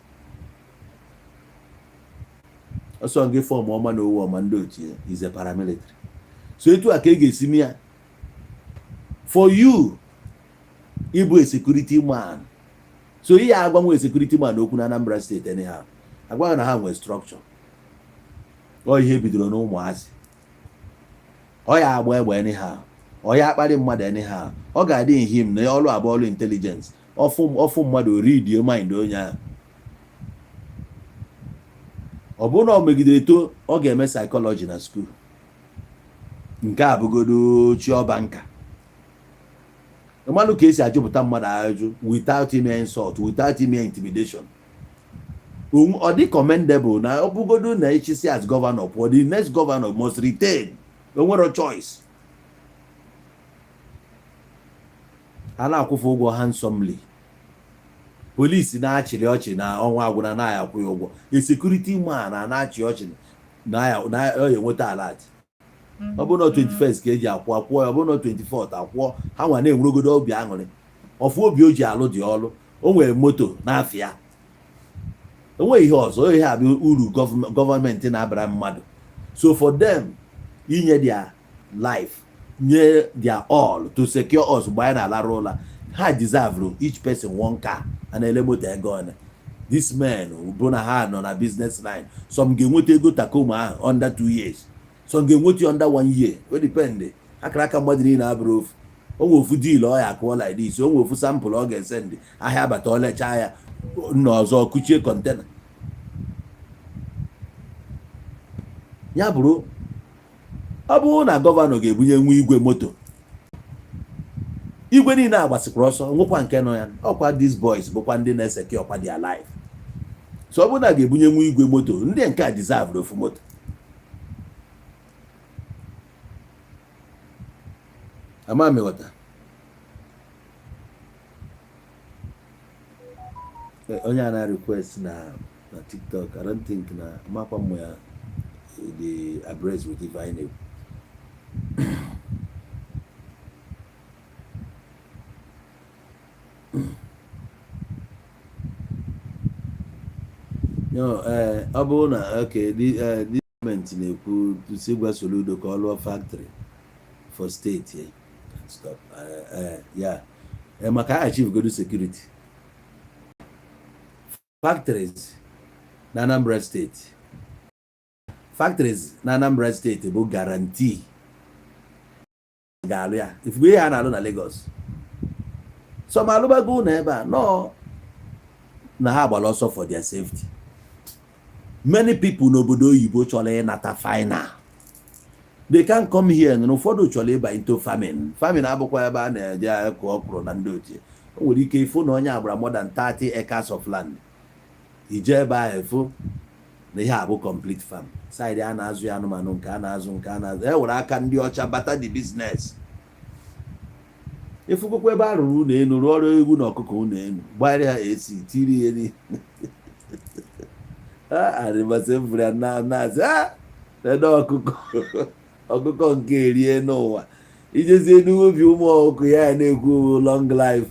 Ọsọ gị form ọma na owu ọma ndị ochie is a paramilitary. So etu a ka ị ga-esi mee ya for you ịbụ a security man. So ihe agbanwe security man okwu na Anambra Steeti anyhow, agwaghị na ha nwee structure. Ọ ihe bidoro n'ụmụazị, ọ ya agba egbe anyhow, ọ ya akparị mmadụ anyhow, ọ ga-adị him na ọrụ abụọ, ọrụ intelligence, ọfụ mmadụ read mind onye ahụ. Ọ bụrụ na ọ megidere to, ọ ga-eme psychology na school. Nke a bụgodo chiọba nka mmadụ ka esi ajụpụta mmadụ ajụjụ without ime insult, without ime intimidation. Ọ dị commendable na ọ bụgodo na echisi as governor pụọ, the next governor must retain, o nwere choice. A na-akwụfe ụgwọ handsomely. Polisi na-achịrị ọchị na ọnwa agwụna na ya akwụ ya ụgwọ. A security man a na-achị ọchị na ya na ya enweta alert. Ọ bụrụ na 21st ka eji akwụ, akwụọ ya. Ọ bụrụ na 24th, akwụọ. Ha nwa na-enwerogodo obi aṅụrị, ọfụ obi o ji alụ dị ọlụ. O nwere moto n'afịa, o nweghị ihe ọzọ. Ihe a bụ uru gọọmenti na-abara mmadụ. So for them inye their life, nye their all to secure us mgbe anyị na-alarụ ụla, ha deserve each person one car. A na-ele moto ego one. This men bụ na ha nọ na business line. Some ga-enweta ego Tacoma ahụ under 2 years, some ga-enweta ya under one year. O depend akara aka mmadụ niile abụrụ ofu. O nwe ofu deal ọ ya akụọ like this, o nwe ofu sample ọ ga-ese ndị ahịa abata, ọ lechaa ya nna ọzọ kuchie container ya. Bụrụ ọ bụrụ na governor ga-ebunye nwa igwe moto, igwe niile agbasịkwara ọsọ nwekwa nke nọ ya. Ọkwa these boys bụkwa ndị na-eseke ọkwa their life. So ọ bụrụ na ga-ebunye nwa igwe moto, ndị nke a deserve ofu moto. Ama m ịghọta. Onye a na request na TikTok, I don't think na amakwa mmụ ya. Dị abreast with ife anyị na-ekwu. No, ee, ọ bụrụ na okay, the gọọmenti na-ekwu si gwa Soludo ka ọ lụọ factory for steeti ya. Stop. Ya maka achieve good security factories na Anambra Steeti. Factories na Anambra Steeti bụ guarantee ga-alụ ya. Ifugo ihe a na-alụ na Lagos, some alụbago ụlọ ebe a nọọ na ha gbara ọsọ for their safety. Many people n'obodo oyibo chọrọ ịnata final, they can come here, na ụfọdụ chọrọ ịba into farming. Farming abụkwa ebe a na-eje akụ ọkwụrụ na ndị ochie. O nwere ike ịfụ na onye agbara more than 30 acres of land, ije ebe ahụ ịfụ na ihe a bụ complete farm side a na-azụ ya anụmanụ, nke a na-azụ, nke a na-azụ. E were aka ndị ọcha bata the business. Ịfụkwakwa ebe a rụrụ ụlọ elu, rụọ ọrụ ewu na ọkụkọ ụlọ elu, gbara ha esi tiri ihe niile arịmasị mfụrụ ya na na-asị a ede ọkụkọ ọkụkọ nke erie n'ụwa. Ijezie n'ubi ụmụ ọkụkọ ya na-ekwu long life.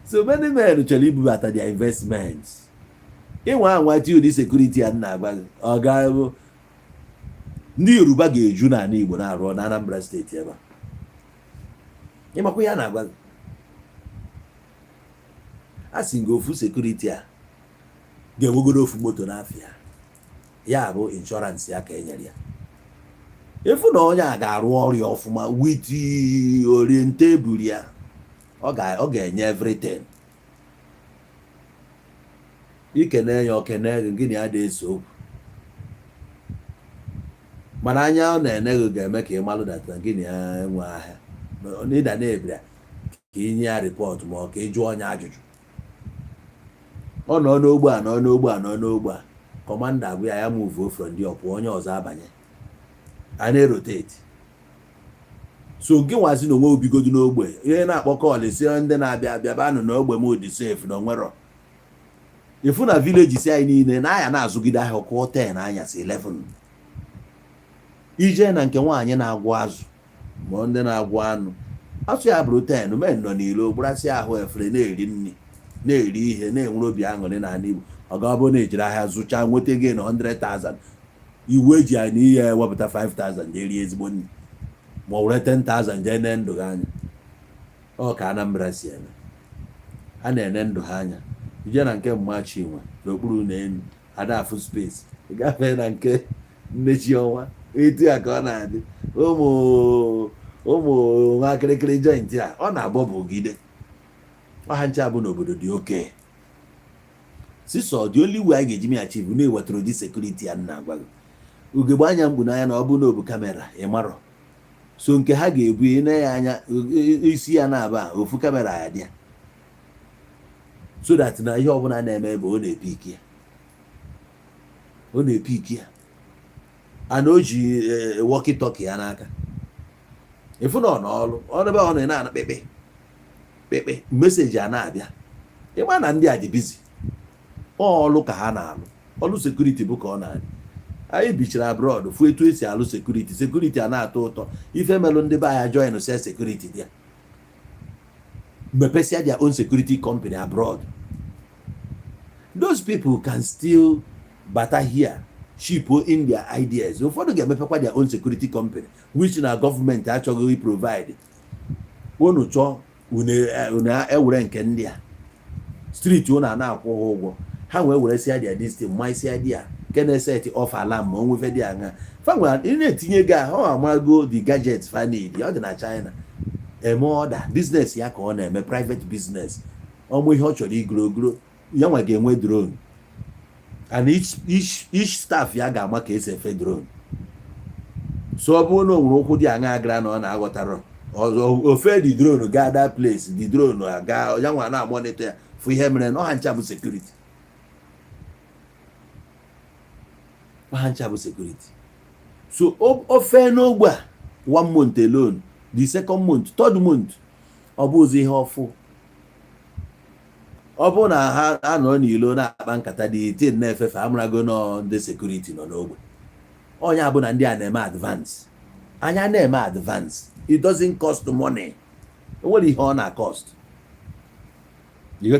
So many men chọrọ ibubata their investments. Ịnwa anwa ti ụdị security a na-agwa gị, ọ ga-abụ ndị Yoruba ga-eju n'ala Igbo na-arụ na Anambra Steeti ebe a. Ịmakwa ihe a na-agwa gị, a sị gị ofu security a ga-enwegoro ofu moto n'afịa ya bụ insurance ya ka e nyere ya. Ịfụ na onye a ga-arụ ọrụ ya ọfụma with orientable ya, ọ ga-enye everything. Ikene ya, okene gị, gịnị ya na-ese okwu, mana anya ọ na-ene gị ga-eme ka ị malụ that na gịnị ya enwe ahịa n'ịda na-ebira ka ị nye ya report ma ọ ka ị jụọ onye ajụjụ. Ọ nọ n'ogbe a, nọ n'ogbe a, nọ n'ogbe a, commander agwa ya, ya move from ndị ọpụ, onye ọzọ abanye, a na-erotate. So gị nwazi na onwe obigodu n'ogbe, ihe na-akpọ call si ndị na-abịa abịa banụ n'ogbe m dị safe na onwerọ. Ịfụ na village si anyị niile na aya na-azụgide ahịa kụọ 10 anyasị 11, ije na nke nwaanyị na-agwọ azụ ma ndị na-agwọ anụ, asụ ya bụrụ 10, men nọ n'ilo gbarasị ahụ efere, na-eri nri, na-eri ihe, na-enwere obi aṅụrị n'ala Igbo. Ọ ga-abụ na ejiri ahịa zụchaa nweta gị na 100,000, iwu eji ya na ihe ewepụta 5,000 jee rie ezigbo nri ma ọ were 10,000 jee nee ndụ gị anya. Ọ ka Anambra si eme, a na-ene ndụ ha anya. Ije na nke mma Chinwe n'okpuru na elu adafụ space, ị gafee na nke mmechi ọnwa, etu a ka ọ na-adị. Ụmụ ụmụ nwa kịrịkịrị joint a ọ na-agbọbụgide ọha nche abụ n'obodo dị oke sisọ. The only way anyị ga-eji me achieve na-ewetara ụdị security a na-agwa gị, ugegbe anya mkpu n'anya, na ọ bụ na obu camera ị marọ so nke ha ga-ebu ị na ya anya isi ya na-aba ofu camera ya dị ya, so that na ihe ọbụla na-eme ebe ọ na-epick ya, ọ na-epick ya, ana o ji walkie-talkie ya n'aka. Ịfụ na ọ n'ọrụ ọrụ ebe ọ nọ na-ana kpekpe kpekpe, message a na-abịa, ịma na ndị a dị busy. Ọlụ ka ha na-alụ, ọlụ security bụ ka ọ na-adị. Anyị bichara abroad fụ etu esi alụ security. Security a na-atọ ụtọ. Ife melụ ndị be anyị join se security dị ya, mepesịa their own security company abroad. Those people can still bata here, ship in their ideas. Ụfọdụ ga-emepekwa their own security company, which na gọọmenti achọghị provide. Unu chọọ, unu ewere nke ndị a street unu a na-akwụ ha ụgwọ, ha wee weresịa their this thing, masịa dia nke na-eset off alarm ma o nwefe dị aṅa. Fa nwere ị na-etinye ego ahụ, amago the gadget fa need. Ọ dị na China eme ọda business ya ka ọ na-eme private business. Ọmụ ihe ọ chọrọ igoro ogoro ya nwa ga-enwe drone, and each staff ya ga-ama ka esi efe drone. So ọ bụrụ na o nwere ụkwụ dị aṅa gara na ọ na-aghọtara ọzọ, ofe the drone gaa that place, the drone aga, ya nwa na-amonitor ya, fụ ihe mere na ọha ncha bụ security, ọha ncha bụ security. So ofe n'ogbe a one month alone, the second month, third month, ọ bụ ụzọ ihe ọfụ. Ọ bụrụ na ha anọ n'ilo na-akpa nkata dị tin na-efefe, amarago nọ ndị security nọ n'ogbe. Onye abụ na ndị a na-eme advance, anya na-eme advance. It doesn't cost money. O nwere ihe ọ na-cost? You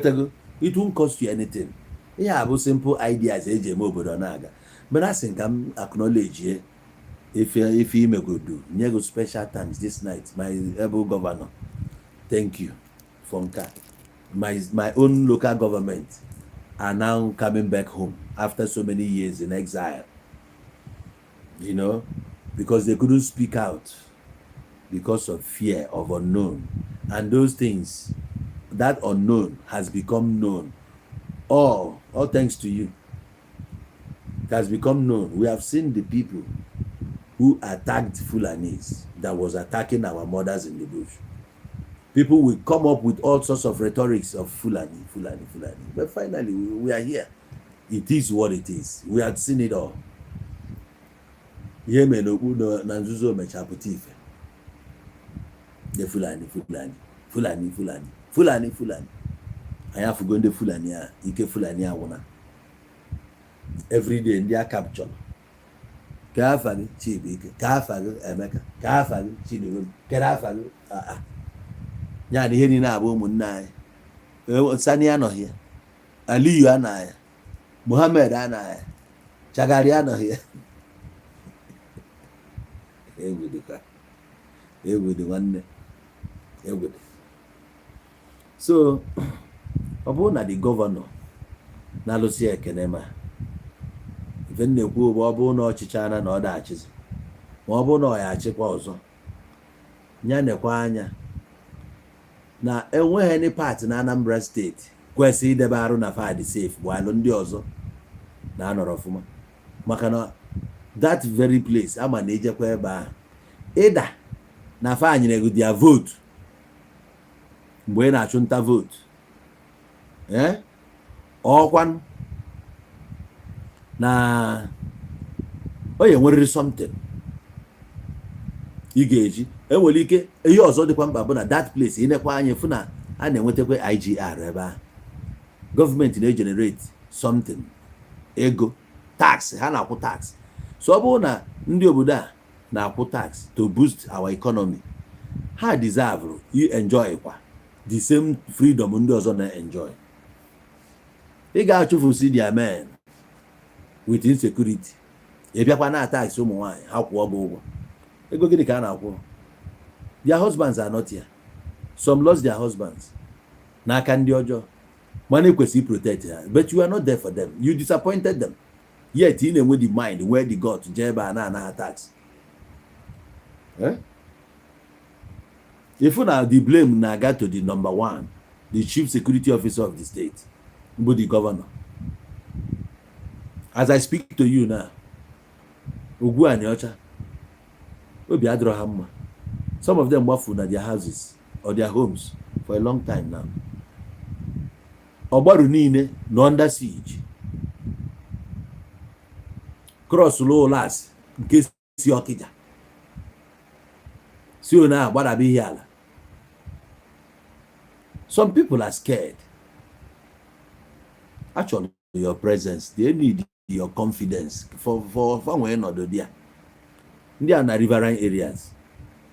It won't cost you anything. Ihe a bụ simple ideas eji eme obodo na-aga. Mana asị ka m acknowledge ye ife imegodu, nye gị special thanks this night, my able governor. Thank you for nke a. My own local government are now coming back home after so many years in exile, because they couldn't speak out because of fear of unknown. And those things, that unknown has become known. All thanks to you. It has become known. We have seen the people who attacked Fulanis that was attacking our mothers in the bush. People will come up with all sorts of rhetorics of Fulani, Fulani, Fulani. But finally, we are here. It is what it is. We have seen it all. Ihe mere n'okpu na nzuzo mechaa pụta ife. Ndị Fulani, Fulani, Fulani, Fulani, Fulani, Fulani. Anyị afụgo ndị Fulani a, ike Fulani agwụna. Everyday ndị a capture. Ka afa gị Chibuike, ka afa gị Emeka, ka afa gị Chinedu, kedu afa gị? Ah, ah. Ya na ihe niile abụ ụmụnne anyị. Sani anọghị ya, Aliyu anaghị ya, Muhammad anaghị ya, Chagari anọghị ya. Egwu dịkwa, egwu dị nwanne, egwu dị. So ọ bụrụ na the governor na-alụsị ekene, ma ife m na-ekwu bụ, ọ bụrụ na ọchịchị ana na ọ da-achịzi, ma ọ bụrụ na ọ ya achịkwa ọzọ, ya nekwa anya na enweghị any part na Anambra Steeti kwesịrị idebe arụ na fadị safe bụ alụ ndị ọzọ na-anọrọ ọfụma, maka na that very place ama na ejekwa ebe ahụ ịda na fa nyere gị their vote mgbe ị na-achụ nta vote. Ee, ọkwanụ na o ya enwerịrị something ị ga-eji enwere ike. Ihe ọzọ dịkwa mkpa bụ na that place, ịnekwa anya fụ na a na-enwetakwa IGR ebe ahụ. Gọọmenti na-egenerate something, ego tax, ha na-akwụ tax. So ọ bụrụ na ndị obodo a na-akwụ tax to boost our economy, ha deserve you enjoy kwa the same freedom ndị ọzọ na-enjoy. Ị ga-achụfusi their men with insecurity, ị bịakwa na tax ụmụ nwaanyị, ha kwụọ gị ụgwọ. Ego gịnị ka a na-akwụ? Their husbands are not here. Some lost their husbands n'aka ndị ọjọọ, mana ekwesịrị protect ha, but you are not there for them. You disappointed them. Yet ị na-enwe the mind, nwee the gut, jee ebe a na-ana ha tax. Eh? If na the blame na-aga to the number one, the chief security officer of the state, bụ the governor. As I speak to you now, Ugwu Anịọcha, obi adịrọ ha mma. Some of them gbafu na their houses or their homes for a long time now. Ọgbaru niile nọ under siege. Cross ụlọasị nke si Ọkịja si one ahụ gbadaba ihe ala. Some people are scared. Actually, your presence, they need your confidence for nwee nọdụ there. Ndị a na riverine areas,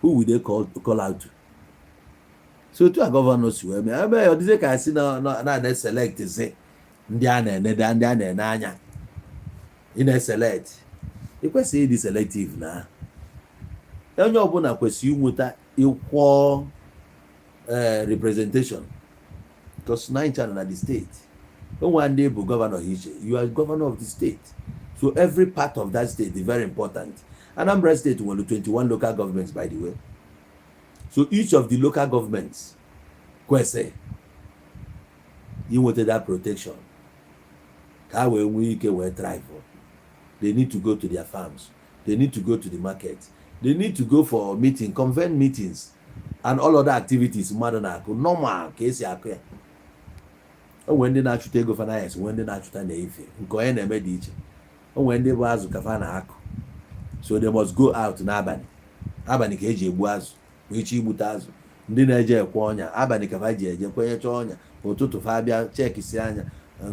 who will they call out to? So otu a governor si wee mee ebe ọ dịzie ka si na na select si ndị a na-enede, ndị a na-ene anya, ị na-eselect. Ị kwesịghị ịdị selective na onye ọbụla kwesịrị inweta equal representation, because nine channel na the state onwe ndị bụ governor ha iche. You are governor of the state, so every part of that state is very important. Anambra State nwere 21 local governments, by the way. So each of the local governments kwesịrị inweta that protection ka ha wee nwee ike wee thrive. They need to go to their farms, they need to go to the market, they need to go for meeting, convene meetings and all other activities mmadụ na-akụ normal ka esi akụ ya. O nwere ndị na-achụta ego finance, nwee ndị na-achụta na efe nke onye na-eme dị iche. O nwere ndị bụ azụ ka fa na-akụ, so they must go out n'abalị. Abalị ka eji egbu azụ ma iche igbute azụ. Ndị na-eje ekwe ọnya, abalị ka fa ji eje kwenyecha ọnya. Ụtụtụ fa bịa chekisi anya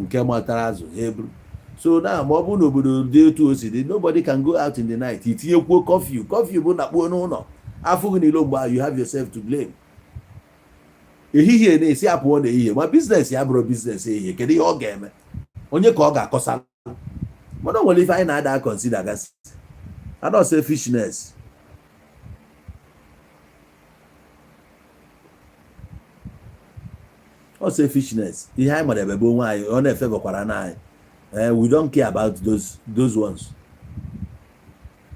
nke matara azụ ha eburu. So na ma ọ bụrụ na obodo dị etu o si dị, nobody can go out in the night. Itinyekwuo curfew. Curfew bụ nakpuo n'ụlọ afụghị n'ilo. Mgbe ahụ you have yourself to blame. Ehihie na-esi apụọ n'ehihie, ma business ya bụrụ business ehihie, kedu ihe ọ ga-eme? Onye ka ọ ga-akọsa? Mana o nwere ife anyị na-ada consider gasị, adọ selfishness. Ọ selfishness. Ihe anyị mara ebe bụ onwe anyị, ọ na-efebakwara na anyị. We don't care about those ones.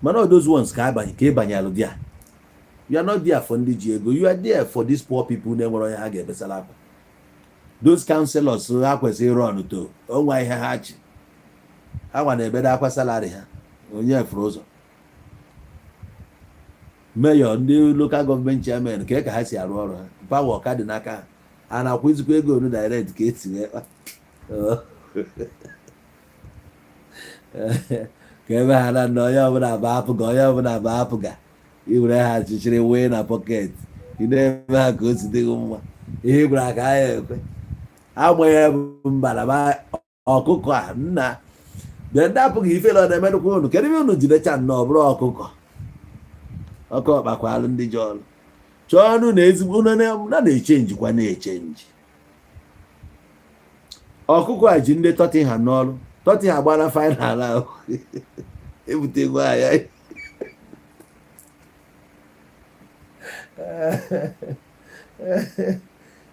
Mana ọ those ones ka abanye ka ịbanyelụ there. You are not there for ndị ji ego, you are there for these poor people na-enwere onye ha ga-ebesara akwa. Those councillors ha kwesịrị ịrụ ọnụ to onwe ihe ha chi ha nwa na-ebedo akwa salary ha, onye furu ụzọ mayor, ndị local government chairman, ka ha si arụ ọrụ ha, power ka dị n'aka ha, a na-akwụzikwa ego onu direct ka esi wee kpa ka ebe ha na nna. Onye ọbụla bụ apụga, onye ọbụla bụ apụga, iwere ha chịchịrị wee na pocket, ị na-eme ha ka o si dịghị mma. Ihe gwara ka anyị ekwe amaghị bụ mbalaba ọkụkọ a nna bịa. Ndị apụghị ifele ọ na-emerụkwa unu. Kedu ebe unu jidecha nnọọ bụrụ ọkụkọ ọkụ ọkpakwalụ ndị ji ọrụ chọọ ọnụ na ezigbo unu na na-echenji kwa na-echenji. Ọkụkọ a ji ndị Tottenham n'ọrụ. Tottenham agbara final ahụ, ebutegwu anya.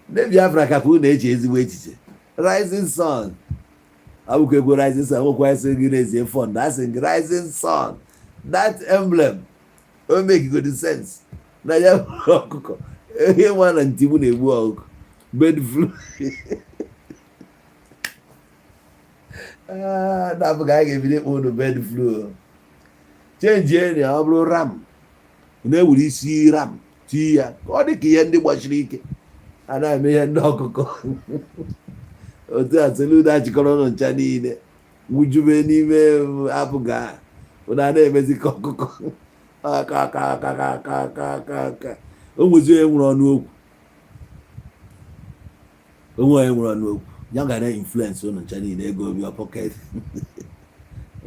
Ndị Biafra kakwa unu eche ezigbo echiche. Rising Sun abụkwa egwu Rising Sun nwekwa sị gị n'ezie fund asị gị Rising Sun, that emblem o make good sense na ya bụrụ ọkụkọ. Ihe nwa na ntigbu na-egbu ọkụkọ, bird flu na-abụ ka anyị ga-ebido ịkpọ unu bird flu. Change enyi, ọ bụrụ ram na-ewere isi ram tii ya ka ọ dị ka ihe ndị gbachiri ike a na-eme ihe ndị ọkụkọ. Otu a Soludo achịkọrọ ụnụ ncha niile wujube n'ime apụga, ụnụ a na-emezi ka ọkụkọ aka aka aka aka aka aka aka. O nwezi onye nwere ọnụ okwu, onwe onye nwere ọnụ okwu ya ga na-influence ụnụ ncha niile. Ego obi pocket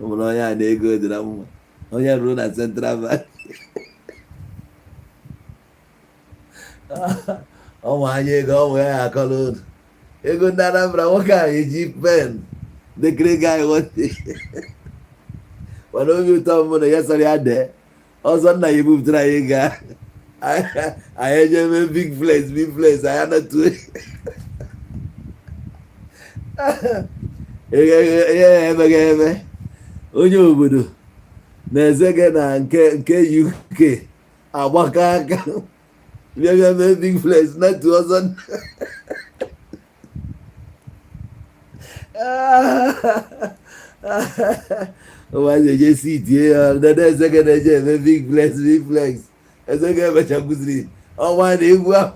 o nwere onye a na ego dị na mma, onye rụrụ na Central Bank, ọnwa anya ego ọnwa ya akọrọ ụnụ ego ndị Anambra. Nwoke a eji pen dekere ego anyị nwoke, mana obi ụtọ mbụ na ya sọrọ ya dee ọzọ. Nna ya ebupụtara anyị ego anyị eje mee big flex, big flex. Anyị anatuo ihe emeghị eme. Onye obodo na-eze gị na nke UK agbakọ aka bịa bịa mee big flex natu ọzọ. Ụmụazị eje si tie ya dede eze gị na-eje eme big flex, big flex. Eze gị emecha kwụsịrị ọnwa na egwu ahụ.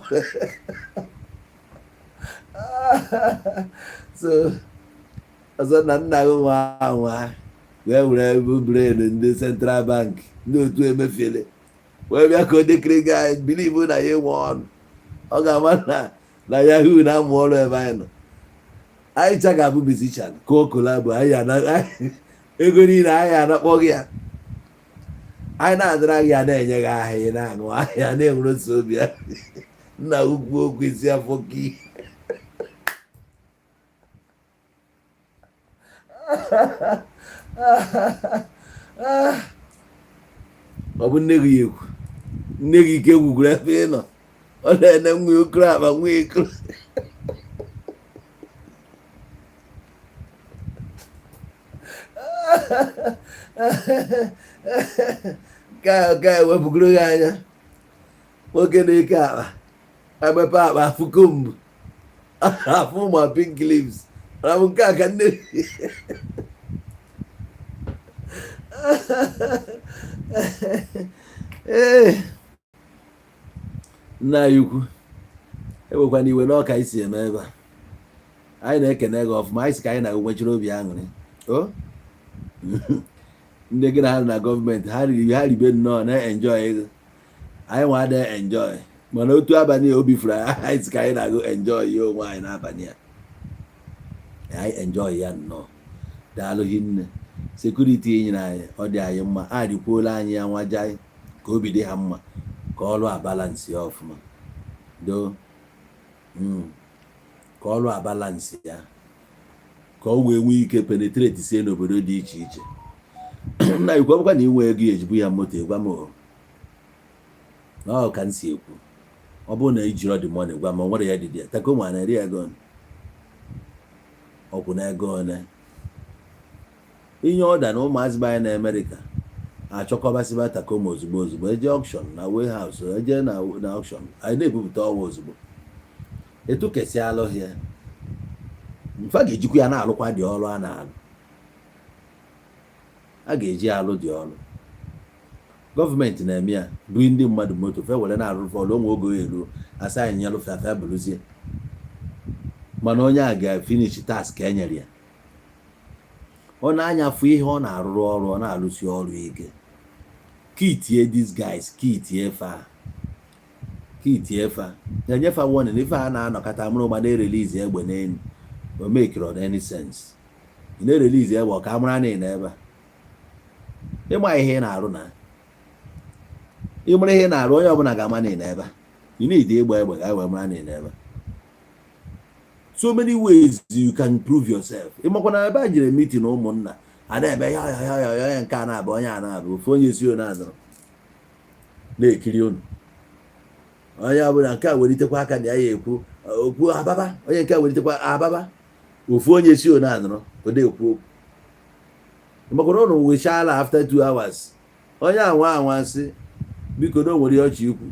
So ọzọ na nna gị nwa anwa wee were bụ brain ndị Central Bank, ndị otu Emefiele, wee bịa ka o dekere gị anyị believe na ya enwe ọnụ. Ọ ga-ama na Yahoo na-amụ ọrụ ebe anyị nọ. Anyị cha ga-abụ musician kụọ collabo anyị ego niile anyị anakpọ gị ya, anyị na-adara gị ya, na-enye gị ahịa, ị na-aṅụ ahịa, na-enwere otu obi ya. Nna ukwu okwu isi afọ ki ọ bụ nne gị ya ekwu, nne gị ike gwugwuru ebe ị nọ. Ọ na-ene nwa okoro akpa nwa ekoro. Ka ewepụgoro gị anya. Nwoke na-eke akpa, emepe akpa, afụ comb, afụ ma pink lips na bụ nke a ka nne. Ee, nna anyị ukwu, ewekwana iwe n'ọka isi eme ebe a. Anyị na-ekene gị ọfụma. Anyị si ka anyị na-enwechiri obi aṅụrị. O ndị gị na ha nọ na gọọmenti, ha riri, ha ribe nnọọ, na-enjoy ego. Anyị nwa adịghị enjoy. Mana otu abalị obi furu anyị sị ka anyị na-agụ enjoy ya onwe anyị n'abalị a. Anyị enjoy ya nnọọ. Daalụ hinne. Security nyere anyị, ọ dị anyị mma. A dịkwuola anyị ya nwajai ka obi dị ha mma, ka ọrụ a balance ya ọfụma. Do ka ọrụ a balance ya, ka ọ wee nwee ike penetrate sie n'obodo dị iche iche. Nna ikwu, ọ bụkwa na inwe ego ya ejibu ya moto, gwa m o. Na ọ ka m si ekwu, ọ bụrụ na ijiri dị money, gwa m. O nwere ya dị ya Tacoma na-eri ego ọkwụ na ego one inye ọda na ụmụazị be anyị na Amerịka achọkọbasịba Tacoma ozugbo ozugbo. Eje auction na warehouse, eje na auction, anyị na-ebupụta ọnwa ozugbo etu kesịa alụghị ya. Mfa ga-ejikwa ya na-alụkwa dị ọrụ a na-alụ, a ga-eji alụ dị ọrụ. Gọọmenti na-eme ya bụ ndị mmadụ moto fe were na-arụrụ ọrụ onwe oge eruo, asa anyị nyelụfe afe bụrụzie. Mana onye a ga-finish task e nyere ya. Ọ na-anya fụ ihe ọ na-arụrụ ọrụ, ọ na-arụsi ọrụ ike. Kitie these guys, kitie fa, kitie fa, na-enyefa warning. Ife a na-anọkọta mụrụ ma na-erelease egbe n'elu, o make any sense. Ị na-erelease egbe, ọ ka mara na ị nọ ebe a. Ịma ihe ị na-arụ, na ịmara ihe ị na-arụ, onye ọbụla ga-ama na ị nọ ebe a. You need ịgba egbe ka e wee mara na ị nọ ebe a. So many ways you can prove yourself. Ịmakwa na ebe a jere meeting ụmụnna a na-eme ya ya ya ya ya, nke a na-abụ onye a na-abụ ofu onye si one azụrụ na-ekiri unu. Onye ọbụla nke a welitekwa aka na ya ya ekwu okwu ababa, onye nke a welitekwa ababa, ofu onye si one anọrọ ode ekwu okwu. Ịmakwara ụnụ wechala after 2 hours, onye anwa anwa sị biko na o nwere ihe ọchị ikwu.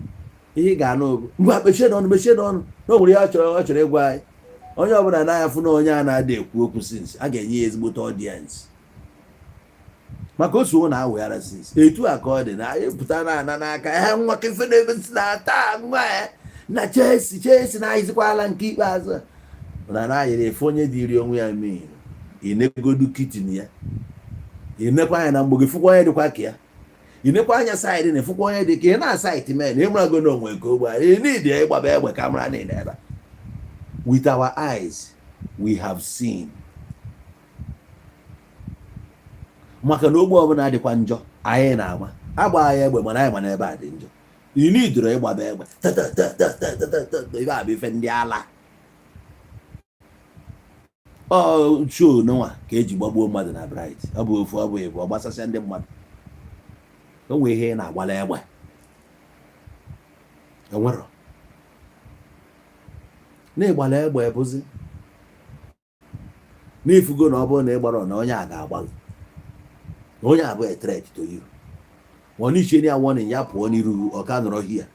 Ihe ị ga-anụ bụ, "Ngwa, mechie n'ọnụ, mechie n'ọnụ," na o nwere ihe ọ chọrọ ịgwa anyị. Onye ọbụla na-anya fụ na onye a na-ada ekwu okwu since, a ga-enye ya ezigbote audience maka otu na aweghara since. Etu a ka ọ dị na anyị pụta na ana n'aka ya. Nwa ka ife na-eme na taa, nwa ya na Chelsea, Chelsea na-ahịzikwala nke ikpeazụ a. Na na-ayịrị efe onye dịrị onwe ya mee inegodu kitin ya, inekwa anya na mgbe gị fụkwa onye dịkwa ka ya, inekwa anya side na efụkwa onye dị ka ị na-aside men. Ịmarago na onwe ka ogbe anyị need ịgbaba egbe ka mara na ị ebe a. With our eyes we have seen, maka na ogbe ọbụla dịkwa njọ anyị na-ama agba ya egbe, mana anyị ma na ebe a dị njọ. You need ịgbaba egbe tatatatatatatata. Ibe a bụ ife ndị ala ọ show nwa ka eji gbagbuo mmadụ na Bright. Ọ bụ ofu, ọ bụ ịbụ, ọ gbasasịa ndị mmadụ. O nwee ihe ị na-agbala egbe enwerọ na ịgbala egbe bụzi n'ifugo na ọ bụrụ na ị gbara na onye a ga-agba gị, na onye a bụ a threat to you. Ma ọ n'iche ya warning, ya pụọ n'iru, ọ ka nọrọ hia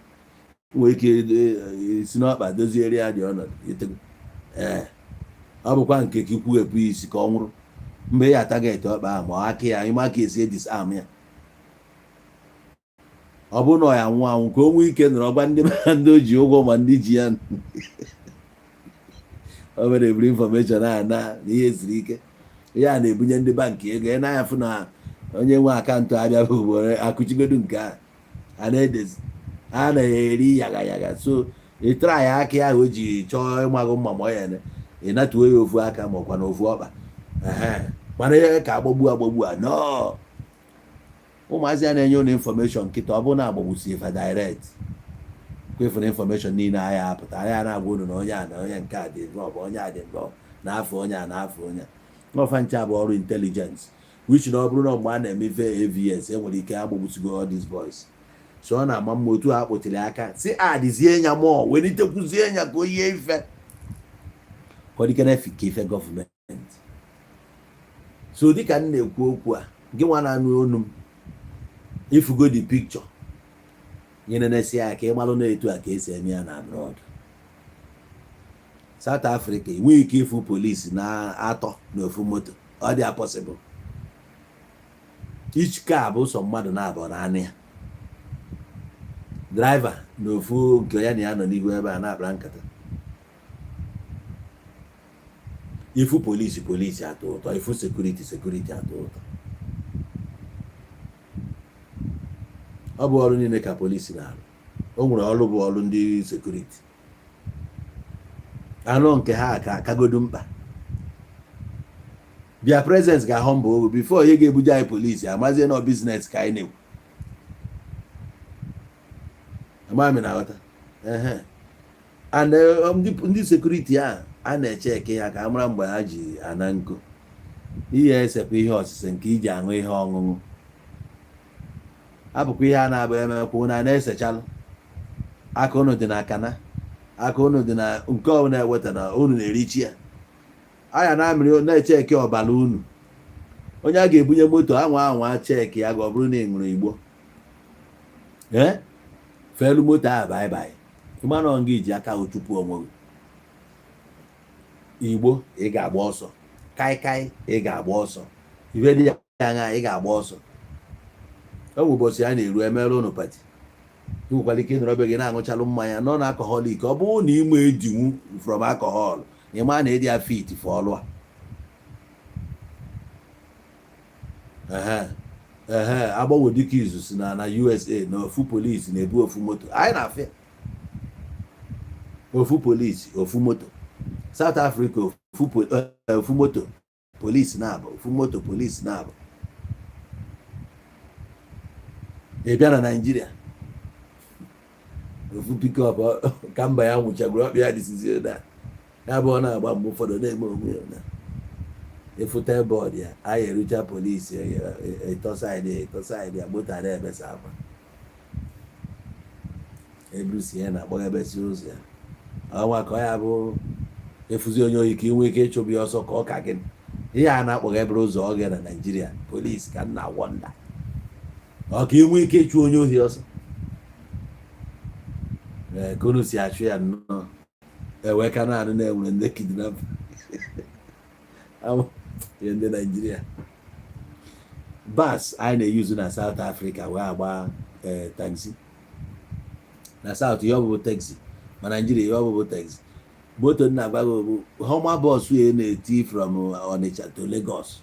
nwee ike si n'ọkpa doziere ya dị ọnọdụ etego. Ee, ọ bụkwa nke ka ikwughepụ isi ka ọ nwụrụ mgbe ya target ọkpa ahụ, ma aka ya ime aka esi disarm ya. Ọ bụrụ na ọ ya nwụ anwụ, ka o nwee ike nọrọ gwa ndị ndị o ji ụgwọ ma ndị ji ya. O mere eburu information a na ihe siri ike ya na-ebunye ndị bankị ego ya na-anya fụ na onye nwe akaụntụ abịa bụ ugboro akụchigodu nke a a na-edezi a na-eri yaga yaga. So ị try ya aka ahụ o ji chọọ ịmagụ mma, ma ọ ya ị natuo ya ofu aka ma ọkwa na ofu ọkpa. Ehe. Mana ihe ka agbagbu agbagbu a nọọ ụmụazị a na-enye ụnụ information nkịta, ọ bụrụ na agbagbusie fa direct kwefuru information niile agha apụta, anyị na-agwa unu na onye a na onye nke a dị involve, onye a dị involve n'afọ onye a n'afọ onye a n'ọfa nche bụ ọrụ intelligence, which na ọ bụrụ na mgbe a na-eme ife AVS, enwere ike agbagbusigo all these boys. So ọ na-ama mma otu a kpụtiri aka si adịzie ya mụọ welitekwuzie ya ka o yie ife ka ọ dịkere ka ife gọọmenti. So dịka m na-ekwu okwu a, gị nwa na-anụ onu m, ifugo the picture nyere na-esi ya ka ị malụ na etu a ka esi eme ya na abroad. South Africa, enweghị ike ịfụ polisi na-atọ n'ofu moto, ọ dị possible. Each car bụ sọ mmadụ na-abụ na anụ ya, driver na ofu nke ya na ya nọ n'ihu ebe a na-akpara nkata. Ifu polisi, polisi atọ ụtọ, ifu security, security atọ ụtọ. Ọ bụ ọrụ niile ka polisi na-arụ. O nwere ọrụ bụ ọrụ ndị security anọ nke ha ka akagodu mkpa. Their presence ga-ahụ mba ogo before ihe ga-ebuje anyị polisi amazie na business ka anyị na-ekwu. Amami na aghọta. Ehe, and ndị security a a na-eche eke ya ka a mara mgbe ha ji ana nkụ ihe esepụ ihe ọsịsị nke iji aṅụ ihe ọṅụṅụ abụkwa ihe a na-abụ emekwa na na-esechalụ aka unu dị na akana aka unu dị na nke ọbụla eweta na unu na-erichi ya anya na-amịrị na-eche eke ọbara unu. Onye a ga-ebunye moto anwa anwa check ya ga ọ bụrụ na ị ṅụrụ igbo, ee, felu moto ahụ bye bye. Ịmanụ gị ji aka ahụ chụpụ onwe gị. Igbo ị ga-agba ọsọ, kaikai ị ga-agba ọsọ, ife dị ya anya ị ga-agba ọsọ. O nwe ụbọchị a na-eru emere ụnụ party, ị nwekwara ike ịnọrọ be gị na-aṅụchalụ mmanya nọ na alcoholic. Ọ bụrụ na ime edinwu from alcohol, ị ma na ịdị ya fit for ọlụ a. Ehe ehe, agbanwe dịka izu si na USA na ofu polisi na-ebu ofu moto anyị na-afịa, ofu polisi ofu moto. South Africa, ofu moto polisi na-abụ, ofu moto polisi na-abụ. Ị bịa na Naịjirịa, ofu pickup ka mba ya nwụchagoro ọkpịa ya dịsizie na ya bụ ọ na-agba mgbe ụfọdụ na-eme onwe ya na ịfụta bọọdụ ya anyị erucha polisi ịtọ side, ịtọ side ya, moto a na-ebesa akwa eburusi ya na-akpọghebesi ụzọ ya ọnwa ka ọ ya bụ efuzi onye oyi ka ị nwee ike ịchụbụ ya ọsọ ka ọ ka gị ihe a na-akpọghebere ụzọ oge na Naịjirịa. Polisi ka nna wonder ọ ka ị nwee ike ịchụ onye ohi ọsọ. Ee, ka unu si achụ ya nnọọ ewe ka naanị na-enwere ndị kidnap ihe ndị Naịjirịa. Bus anyị na-eyuzu na South Africa wee agba ee taxi na South, ihe ọ bụbụ taxi ma Naịjirịa ihe ọ bụbụ taxi. Moto nna agwa gị bụ Hummer bus ya na-eti from Onitsha to Lagos,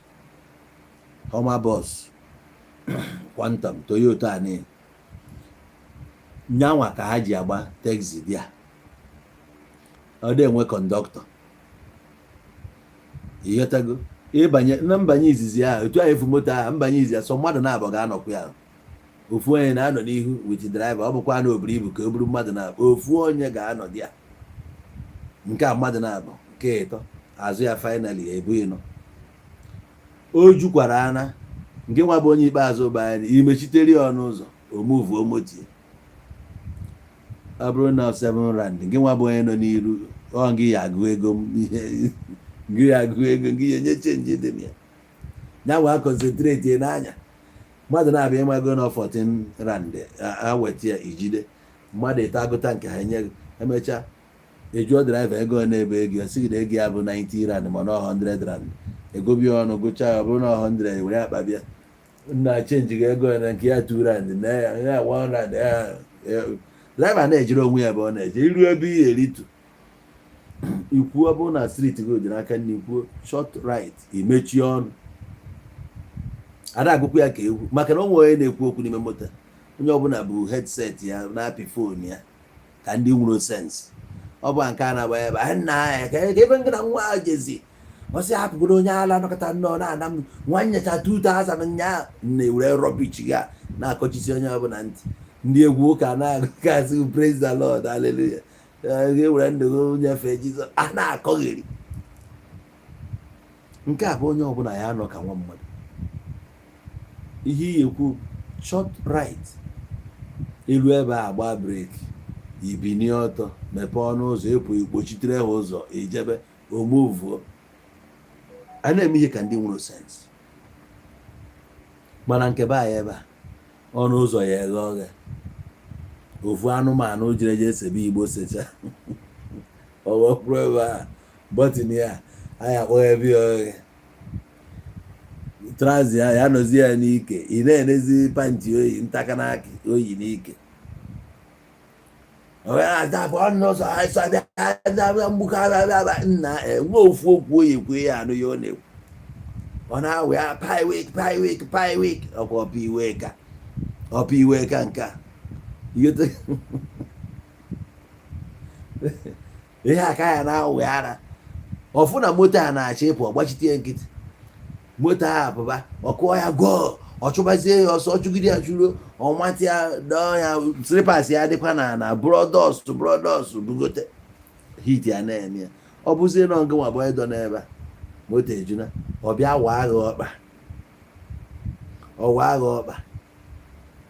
Hummer bus, Quantum, Toyota ani nyanwa ka ha ji agba taxi dị a. Ọ dị enwe conductor, ịghọtago? Ịbanye na mbanye izizi ahụ otu ahụ efu moto ahụ mbanye izizi ya sọ mmadụ na-abụ ga-anọkwa ya. Ofu onye na-anọ n'ihu with driver. Ọ bụkwa na oburu ibu ka o buru mmadụ na ofu onye ga-anọ dị ya nke a mmadụ na-abụ nke ịtọ azụ ya. Finally ebughị nọ o jukwara ana nke nwa bụ onye ikpeazụ banye imechitere ya ọnụ ụzọ omuvuo motie. Ọ bụrụ na 7 rand nke nwa bụ onye nọ n'iru ọ gị ya agụ ego m ihe gị ya agụ ego gị ya enye change dị m ya ya nwa concentrate n'anya mmadụ na-abịa ịmago na 14 rand a weta ya ijide mmadụ ịta agụta nke ha enye gị. Emechaa ejuo driver ego na-ebe ego ya sị gị na ego ya bụ 90 rand mana ọ 100 rand egobie ọnụ gụchaa ya ọ bụrụ na 100 were akpa bịa nna change gị ego na nke ya 2 rand na ya ya 1 rand ya. Driver na-ejere onwe ya ebe ọ na-eje iru ebe ihe eritu ikwuo. Ọ bụrụ na street gị dị n'aka nne, ikwuo short right, imechie ọnụ ada agụkwu ya ka egwu maka na o nwere onye na-ekwu okwu n'ime moto. Onye ọbụla bụ headset ya na-apị phone ya ka ndị nwere sense. Ọ bụ nke a na-agba ebe a nna ya ka ebe ngị na nwa a jezi ọ sị hapụgoro onye ala nọkọta nnọọ na-ana m nwa nyacha 2000 nya na-ewere rubbish ga na-akọchisi onye ọbụla ntị. Ndị egwu ụka na-agụgasị "Praise the Lord, hallelujah," ga-ewere ndụ gị nyefee Jizọs a na-akọgheri. Nke a bụ onye ọbụla ya nọ ka nwa mmadụ ihe iyi ekwu short right elu ebe a gba brake, ibinie ọtọ, mepee ọnụ ụzọ ịpụ, ikpochitere ha ụzọ ijebe omuvuo. A na-eme ihe ka ndị nwere sense mana nke be anyị ebe a ọnụ ụzọ ya eghe oghe, ofu anụmanụ jere je sebe igbo secha ọwọkwuru ebe a button ya anyị akpọghị ebe ya oghe, trouser ya ya nọzi ya n'ike. Ị na-enezi pant oyi ntaka n'aka oyi n'ike nna enwe ofu okwu oyi ekwu ya anụ ya ọ na-ekwu ọ na-awụ ya pi week pi week pi week ọkwa ọpa iwe ka ọpa iwe ka nke a. Ihe aka ya na-awụ ara ọfụ na moto a na-achọ ịpụ, ọ gbachite ya nkịtị. Moto a apụba, ọ kụọ ya gọọ, ọ chụbazie ya ọsọ, ọ chụgide ya chụruo, ọ mata ya, dọọ ya, slippers ya dịkwa na brothers brothers bugote hit ya na-eme ya. Ọ bụzie na ọgụ nwa bụ dọ n'ebe a, moto ejuna, ọ bịa waa agha ọkpa, ọ waa agha ọkpa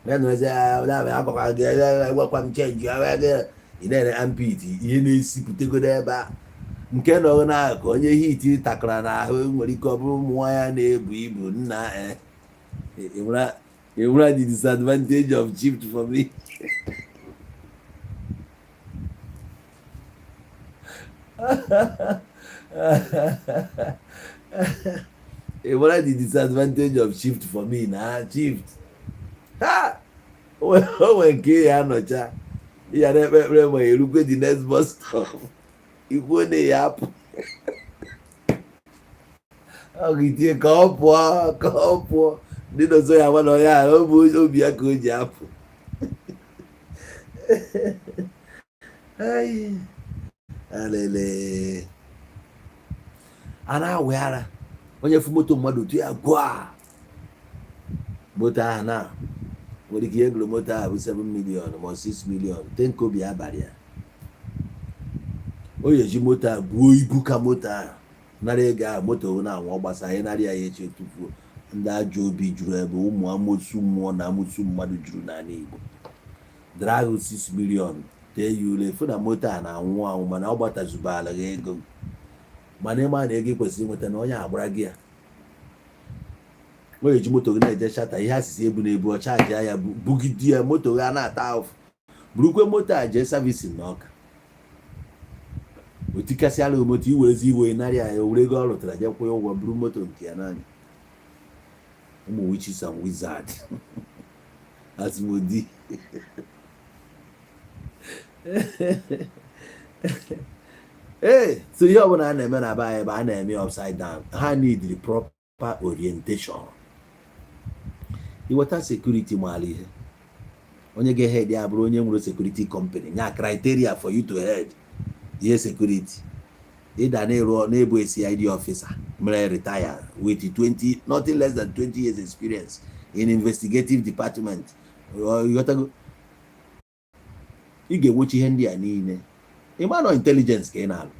ya nọrọzie agwakwa gị, gwakwa m change. Ị na-ere armpit, ihe na-esipụtagodo ebe a nke nọ n'akụkụ onye hit takara n'ahụ nwere ike ọ bụrụ ụmụ nwaanyị na-ebu ibu nna. Enwere the disadvantage of shift for me. Enwere the disadvantage of shift for me na shift ha o nwere nke ya anọcha ya na-ekpe ekpere ma erukwe the next bus stop, ikwuo na ya apụ, ọ ga-etinye ka ọ pụọ, ka ọ pụọ. Ndị nọzọ ya gwa na onye ahụ ọ bụ obi ya ka o ji apụ. Alele a na-awị ara onye fụ moto mmadụ otu ya gụa moto ahụ na nwere ike ihe gụrụ moto ahụ bụ 7 million ma 6 million, tenkobi abalị ya o yeji moto a buo ibu ka moto ahụ nara ego ahụ moto na-anwụ ọ gbasara ya nara ya ya eche tufuo. Ndị ajọ obi juru ebe, ụmụ amosu mmụọ na amosu mmadụ juru n'ala Igbo. Drag 6 million tee ya ule fụ na moto a na-anwụ anwụ, mana ọ gbatazubala gị ego, mana ịma na ego ị kwesịrị inweta na onye agbara gị ya o eji moto gị na-eje chata ihe asịsị ebu na-ebu ọchaji ya bugide ya moto gị a na-ata ahụfụ, burukwe moto a jee servicing na ọka o tikasịala moto, iwerezi iwe narị ya were ego ọ rụtara jee kwụọ ụgwọ buru moto nke ya n'anya. Ụmụ witches and wizard Asmodi ee. So ihe ọbụla a na-eme na be anyị ebe a na-eme upside down, ha need the proper orientation. Iweta security maara ihe, onye ga-head ya bụrụ onye nwere security company nya criteria for you to head ihe security. Ịda na-eru na-ebu CID officer mere retire with 20, nothing less than 20 years experience in investigative department. Ịghọtago? Ị ga-enwecha ihe ndị a niile, ịma nọ intelligence ka ị na-alụ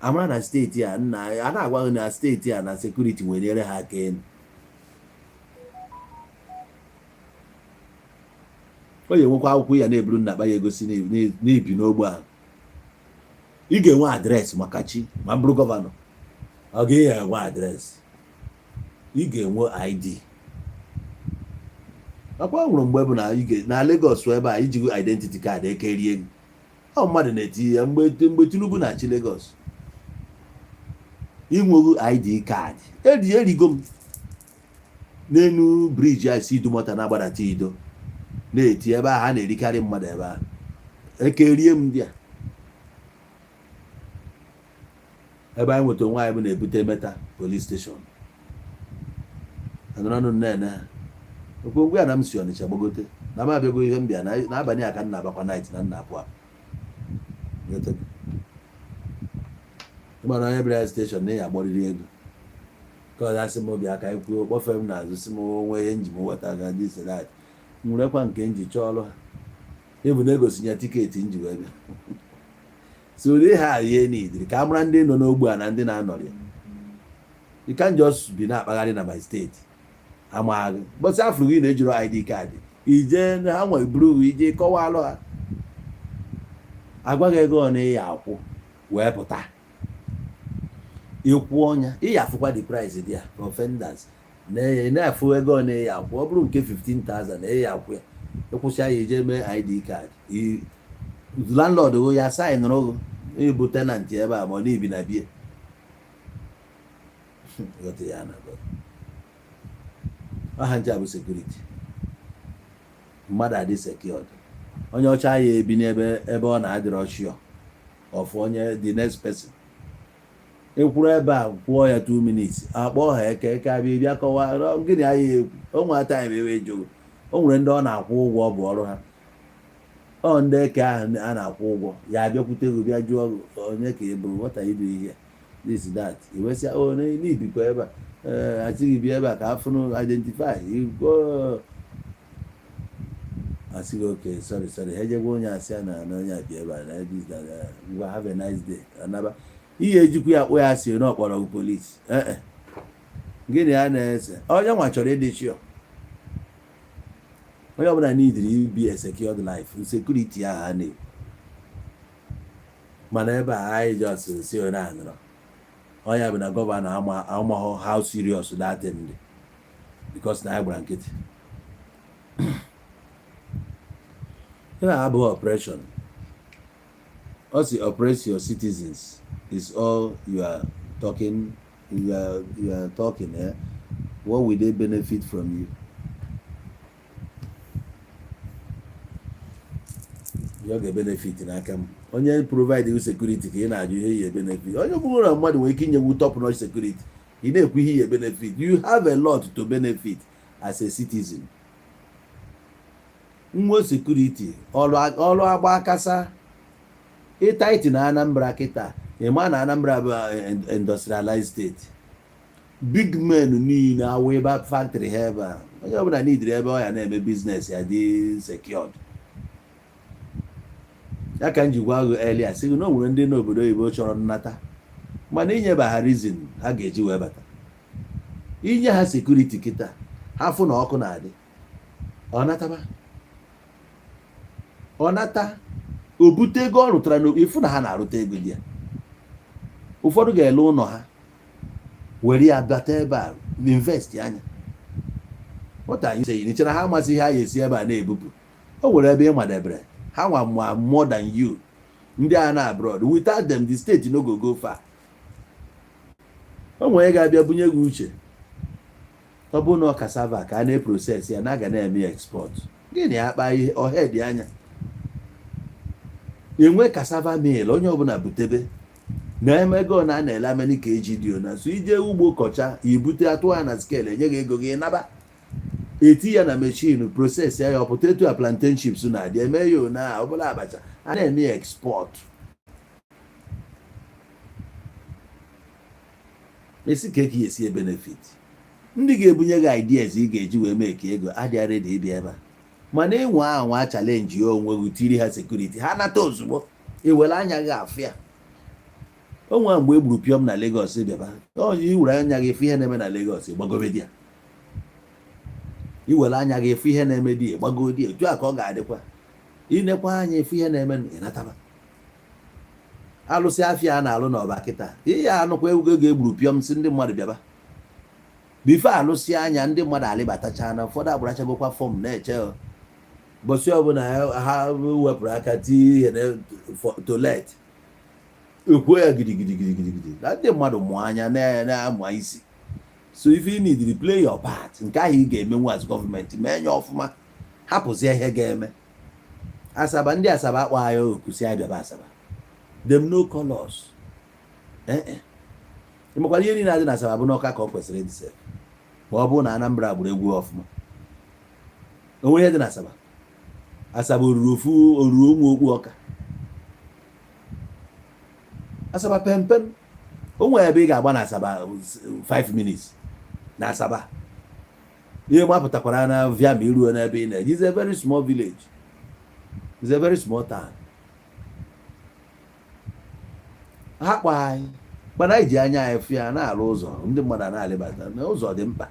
amara na steeti a nna a na-agwa gị na steeti a na security nwere nyere ha aka elu. O ga-enwekwa akwụkwọ ya na-eburu nna akpa ya egosi n'ibi n'ogbe ahụ. Ị ga-enwe address maka chi ma bụrụ governor, ọ ga-enwe address, ị ga-enwe ID. Akwa nwere mgbe bụ na na Lagos ebe a iji identity card ekerie gị, ọ mmadụ na-eti ya mgbe Tinubu na-achị Lagos, inweghị ID card erigo m n'elu bridge a si Idumota na-agbadata Ido na-eti ebe ahụ a na-erikarị mmadụ ebe ahụ, ekerie m ndị a. Ebe anyị nweta onwe anyị bụ na-ebute meta police station anụranụ nnene ha okwu ngwa ya na m si Ọnịcha gbagote na m abịago ihe m bịa n'abalị a ka m na-abakwa night na nna apụ apụ. Ịmara onye bịara station na ya agbọrịrị ego ka ọ gasị m bịa ka anyị kwuo, kpọfee m n'azụ si m onwe ihe nji m weta ga this that, m werekwa nke nji chọọ ọrụ ha ịbụ na egosi ya ticket nji wee bịa. So ụdị ha ihe n'idiri ka a mara ndị nọ n'ogbe a na ndị na-anọrị ya. You can't just be na-akpagharị na my state amaghị bọsị afụrụ gị na-ejiro ID card ije ha nwe buru ije kọwalụ ha agwa gị ego ọ na ya akwụ wee pụta ịkwụ ọnya ị ya afụkwa the price dị ya for offenders na-afụ ego ọ na-eyi akwụ. Ọ bụrụ nke 15,000 na-eyi akwụ ya, ịkwụsị ya ije mee ID card, landlord gụ ya sign rụgụ ịbụ tenant ebe a ma ọ na-ebi na bie. Ghọta ya na aha nche bụ security, mmadụ adị secured. Onye ọcha ya ebi n'ebe ebe ọ na-adịrọ sure of onye the next person ekwuru ebe a kwụọ ya 2 minutes akpọ ha eke eke abịa bịa kọwaa gịnị anyị ekwu. O nwere time ewe jụrụ, o nwere ndị ọ na-akwụ ụgwọ ọ bụ ọrụ ha. Ọ ndị eke ahụ a na-akwụ ụgwọ ya abịakwute gị, bịa jụọ gị, "Onye ka ị bụ? What are you doing here?" This, that. I wesịa, "O n'ibikwa ebe a." Ee, asị gị bịa ebe a ka afụnụ identify. Go, asị gị, "Okay, sorry, sorry." Ha ejegwa onye, asị ya na onye a bịa ebe a na this, that, that. "Ngwa, have a nice day." Anaba ihe ejikwa ya kpụ ya si na ọkpọrọ gị polisi. Ee, gịnị ya na-ese? Onye nwa chọrọ ịdị sure. Onye ọbụla neediri ibi a secured life, security ahụ a na-ekwu. Mana ebe a anyị just si onye anọrọ, onye bụ na governor amaghọ how serious that thing dị, because na anyị gbara nkịtị. Ihe a abụghị operation. Ọ si oppress your citizens is all you are talking, you are talking, eh? What will they benefit from you? Ihe ọ ga-ebenefit n'aka m, onye provide you security, ka ị na-ajụ ihe ya benefit? Onye bụrụ na mmadụ nwere ike inyewu top notch security, ị na-ekwu ihe ya benefit. You have a lot to benefit as a citizen. Nwe security, ọrụ agba akasa ịtaiti na Anambra kịta. Ịma na Anambra bụ industrialized state. Big men niile awụ ebe factory ha ebe a. Onye ọbụla nidiri ebe ọ ya na-eme business ya dị secured. Ya ka m ji gwa gị earlier, sị gị na o nwere ndị n'obodo oyibo chọrọ nnata, mana inyeba ha reason ha ga-eji wee bata. Inye ha security kịta, ha fụ na ọkụ na-adị, ọ nataba, ọ nata, o bute ego ọ rụtara. Na ịfụ na ha na-arụta ego dị ya, ụfọdụ ga-ele ụlọ ha were ya bata ebe a invest anya. What are you saying? Ị chere ha amasị ihe a ga-esi ebe a na-ebupụ? O nwere ebe ị madebere ha nwa ma more than you. Ndị a na abroad, without them the state no go go far. O nwere ga-abịa bunye gị uche, ọ bụrụ na ọ cassava ka a na-eprocess ya na aga na-eme ya export, gịnị akpa ihe ọhed anya enwe cassava mill? Onye ọbụla butebe na ego na a na-ele ameni ka eji dị na so ije ugbo kọcha, ibute, atụ ya na scale, enye gị ego gị, naba eti ya na machine, process ya, ya ọpụta etu a plantain chips na-adị, eme ya na ọbụla abacha, a na-eme ya export. Esi ka eke esi benefit. Ndị ga-ebunye gị ideas ị ga-eji wee mee ka ego adịghị ready ịbịa ebe a, mana ịnwa anwa challenge ya onwe gị, tiri ha security, ha nata ozugbo. Ewere anya gị afụ ya. O nwere mgbe e gburu pịọm na Lagos, bịaba onye iwere anya gị efu ihe na-eme na Lagos, gbagobe di ya. Iwere anya gị efu ihe na-eme di ya, gbago di ya. Otu a ka ọ ga-adịkwa. Inekwa anya efu ihe na-eme, ịnataba. Alụsị afịa a na-alụ n'ọba kịta, ihe anụkwa ego ga-egburu pịọm, si ndị mmadụ bịaba before alụsị anya. Ndị mmadụ alịbatacha na ụfọdụ agbụrachagokwa form na-eche bọsị ọbụla ha wepụrụ aka tie ihe na toilet, ekwuo ya gidigidi gidigidi na ndị mmadụ mụọ anya na-amụ isi. So if you need to play your part, nke ahụ ị ga-emenwu as gọọmenti, mee ya ọfụma, hapụzie ihe ga-eme. Asaba, ndị Asaba akpọ anyị oku si abịaba Asaba, them no colors. Ee, ịmakwara ihe niile adị na Asaba bụ n'Ọka ka ọ kwesịrị ịdị sef. Ma ọ bụrụ na Anambra gburu egwu ọfụma, onwe ihe dị na Asaba. Asaba oruru ofu oruru ụmụ okpu ọka. Asaba pempem, o nwere ebe ị ga-agba na Asaba 5 minutes na Asaba. Ihe mapụtakwara na via ma iruo n'ebe ị na-eje. It's a very small village. It's a very small town. Ha kpọ anyị, mana anyị ji anya anyị fụ ya na-alụ ụzọ, ndị mmadụ a na-alịbata na ụzọ dị mkpa,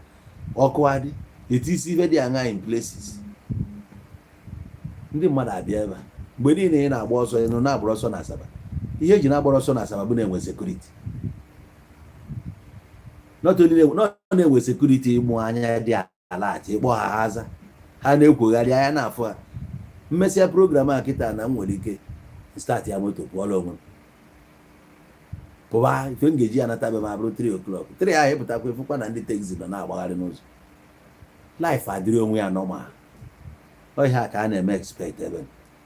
ọkụ adị, etu isi ife dị aṅa in places, ndị mmadụ abịa ebe a. Mgbe niile ị na-agba ọsọ, ị nọ na-agbara ọsọ na Asaba. Ihe eji na-agbara ọsọ na Asaba bụ na-enwe security. Not only na na-enwe security, ịmụ anya dị ala ịkpọ ha aza, ha na-ekwogharị anya na-afụ ha. Mmesịa program a kịta na m nwere ike start ya moto pụọla onwe m, pụba. Ife m ga-eji ya nata be m abụrụ 3 o'clock. 3 ahụ ịpụtakwa, ịfụkwa na ndị taxi nọ na-agbagharị n'ụzọ. Life adịrị onwe ya normal. Ọ ihe a ka a na-eme expect ebe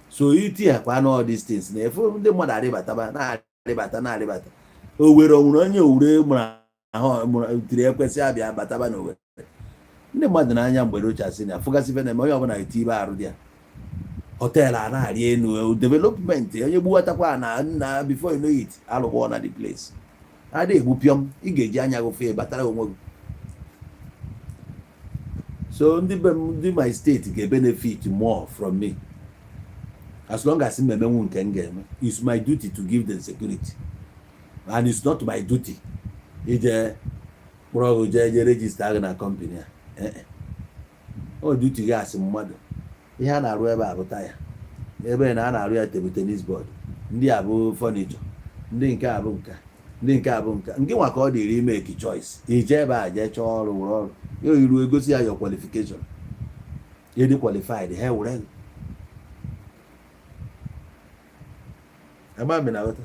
so itinyekwa na all these things na-efu ndị mmadụ arịbataba, na-arịbata, na-arịbata. Owere onwere onye owure mụrụ ahụ tiri ekwesị abịa bataba na Owere. Ndị mmadụ n'anya mgbe rochasị na afụgasị ife na-eme, onye ọbụla eti ibe arụ dị ya. Hotel a na-arị elu, development, onye gbuwatakwa na nna, before you know it, alụgbọ na the place ada egbu pịọm. Ị ga-eji anya gị fee batara onwe gị. So ndị be m, ndị my state ga-benefit more from me as long as m emenwu nke m ga-eme. It's my duty to give them security, and it's not my duty ije kpọrọ gị jee jee register gị na company a. Ọ duty gị asị mmadụ ihe a na-arụ ebe a bụ taya, ebe na a na-arụ ya table tennis board, ndị a bụ furniture, ndị nke a bụ nka, ndị nke a bụ nka. Nke nwa ka ọ dịrị ime eki choice, ije ebe a jee chọọ ọrụ, were ọrụ ya oyiru, egosi ya your qualification, ịdị qualified, ha were gị. Ama m na aghọta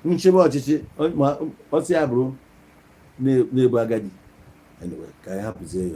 nchebe ọchịchị ma ọsị ya bụrụ na-ebu agadi. Anyway, ka anyị hapụzie ya.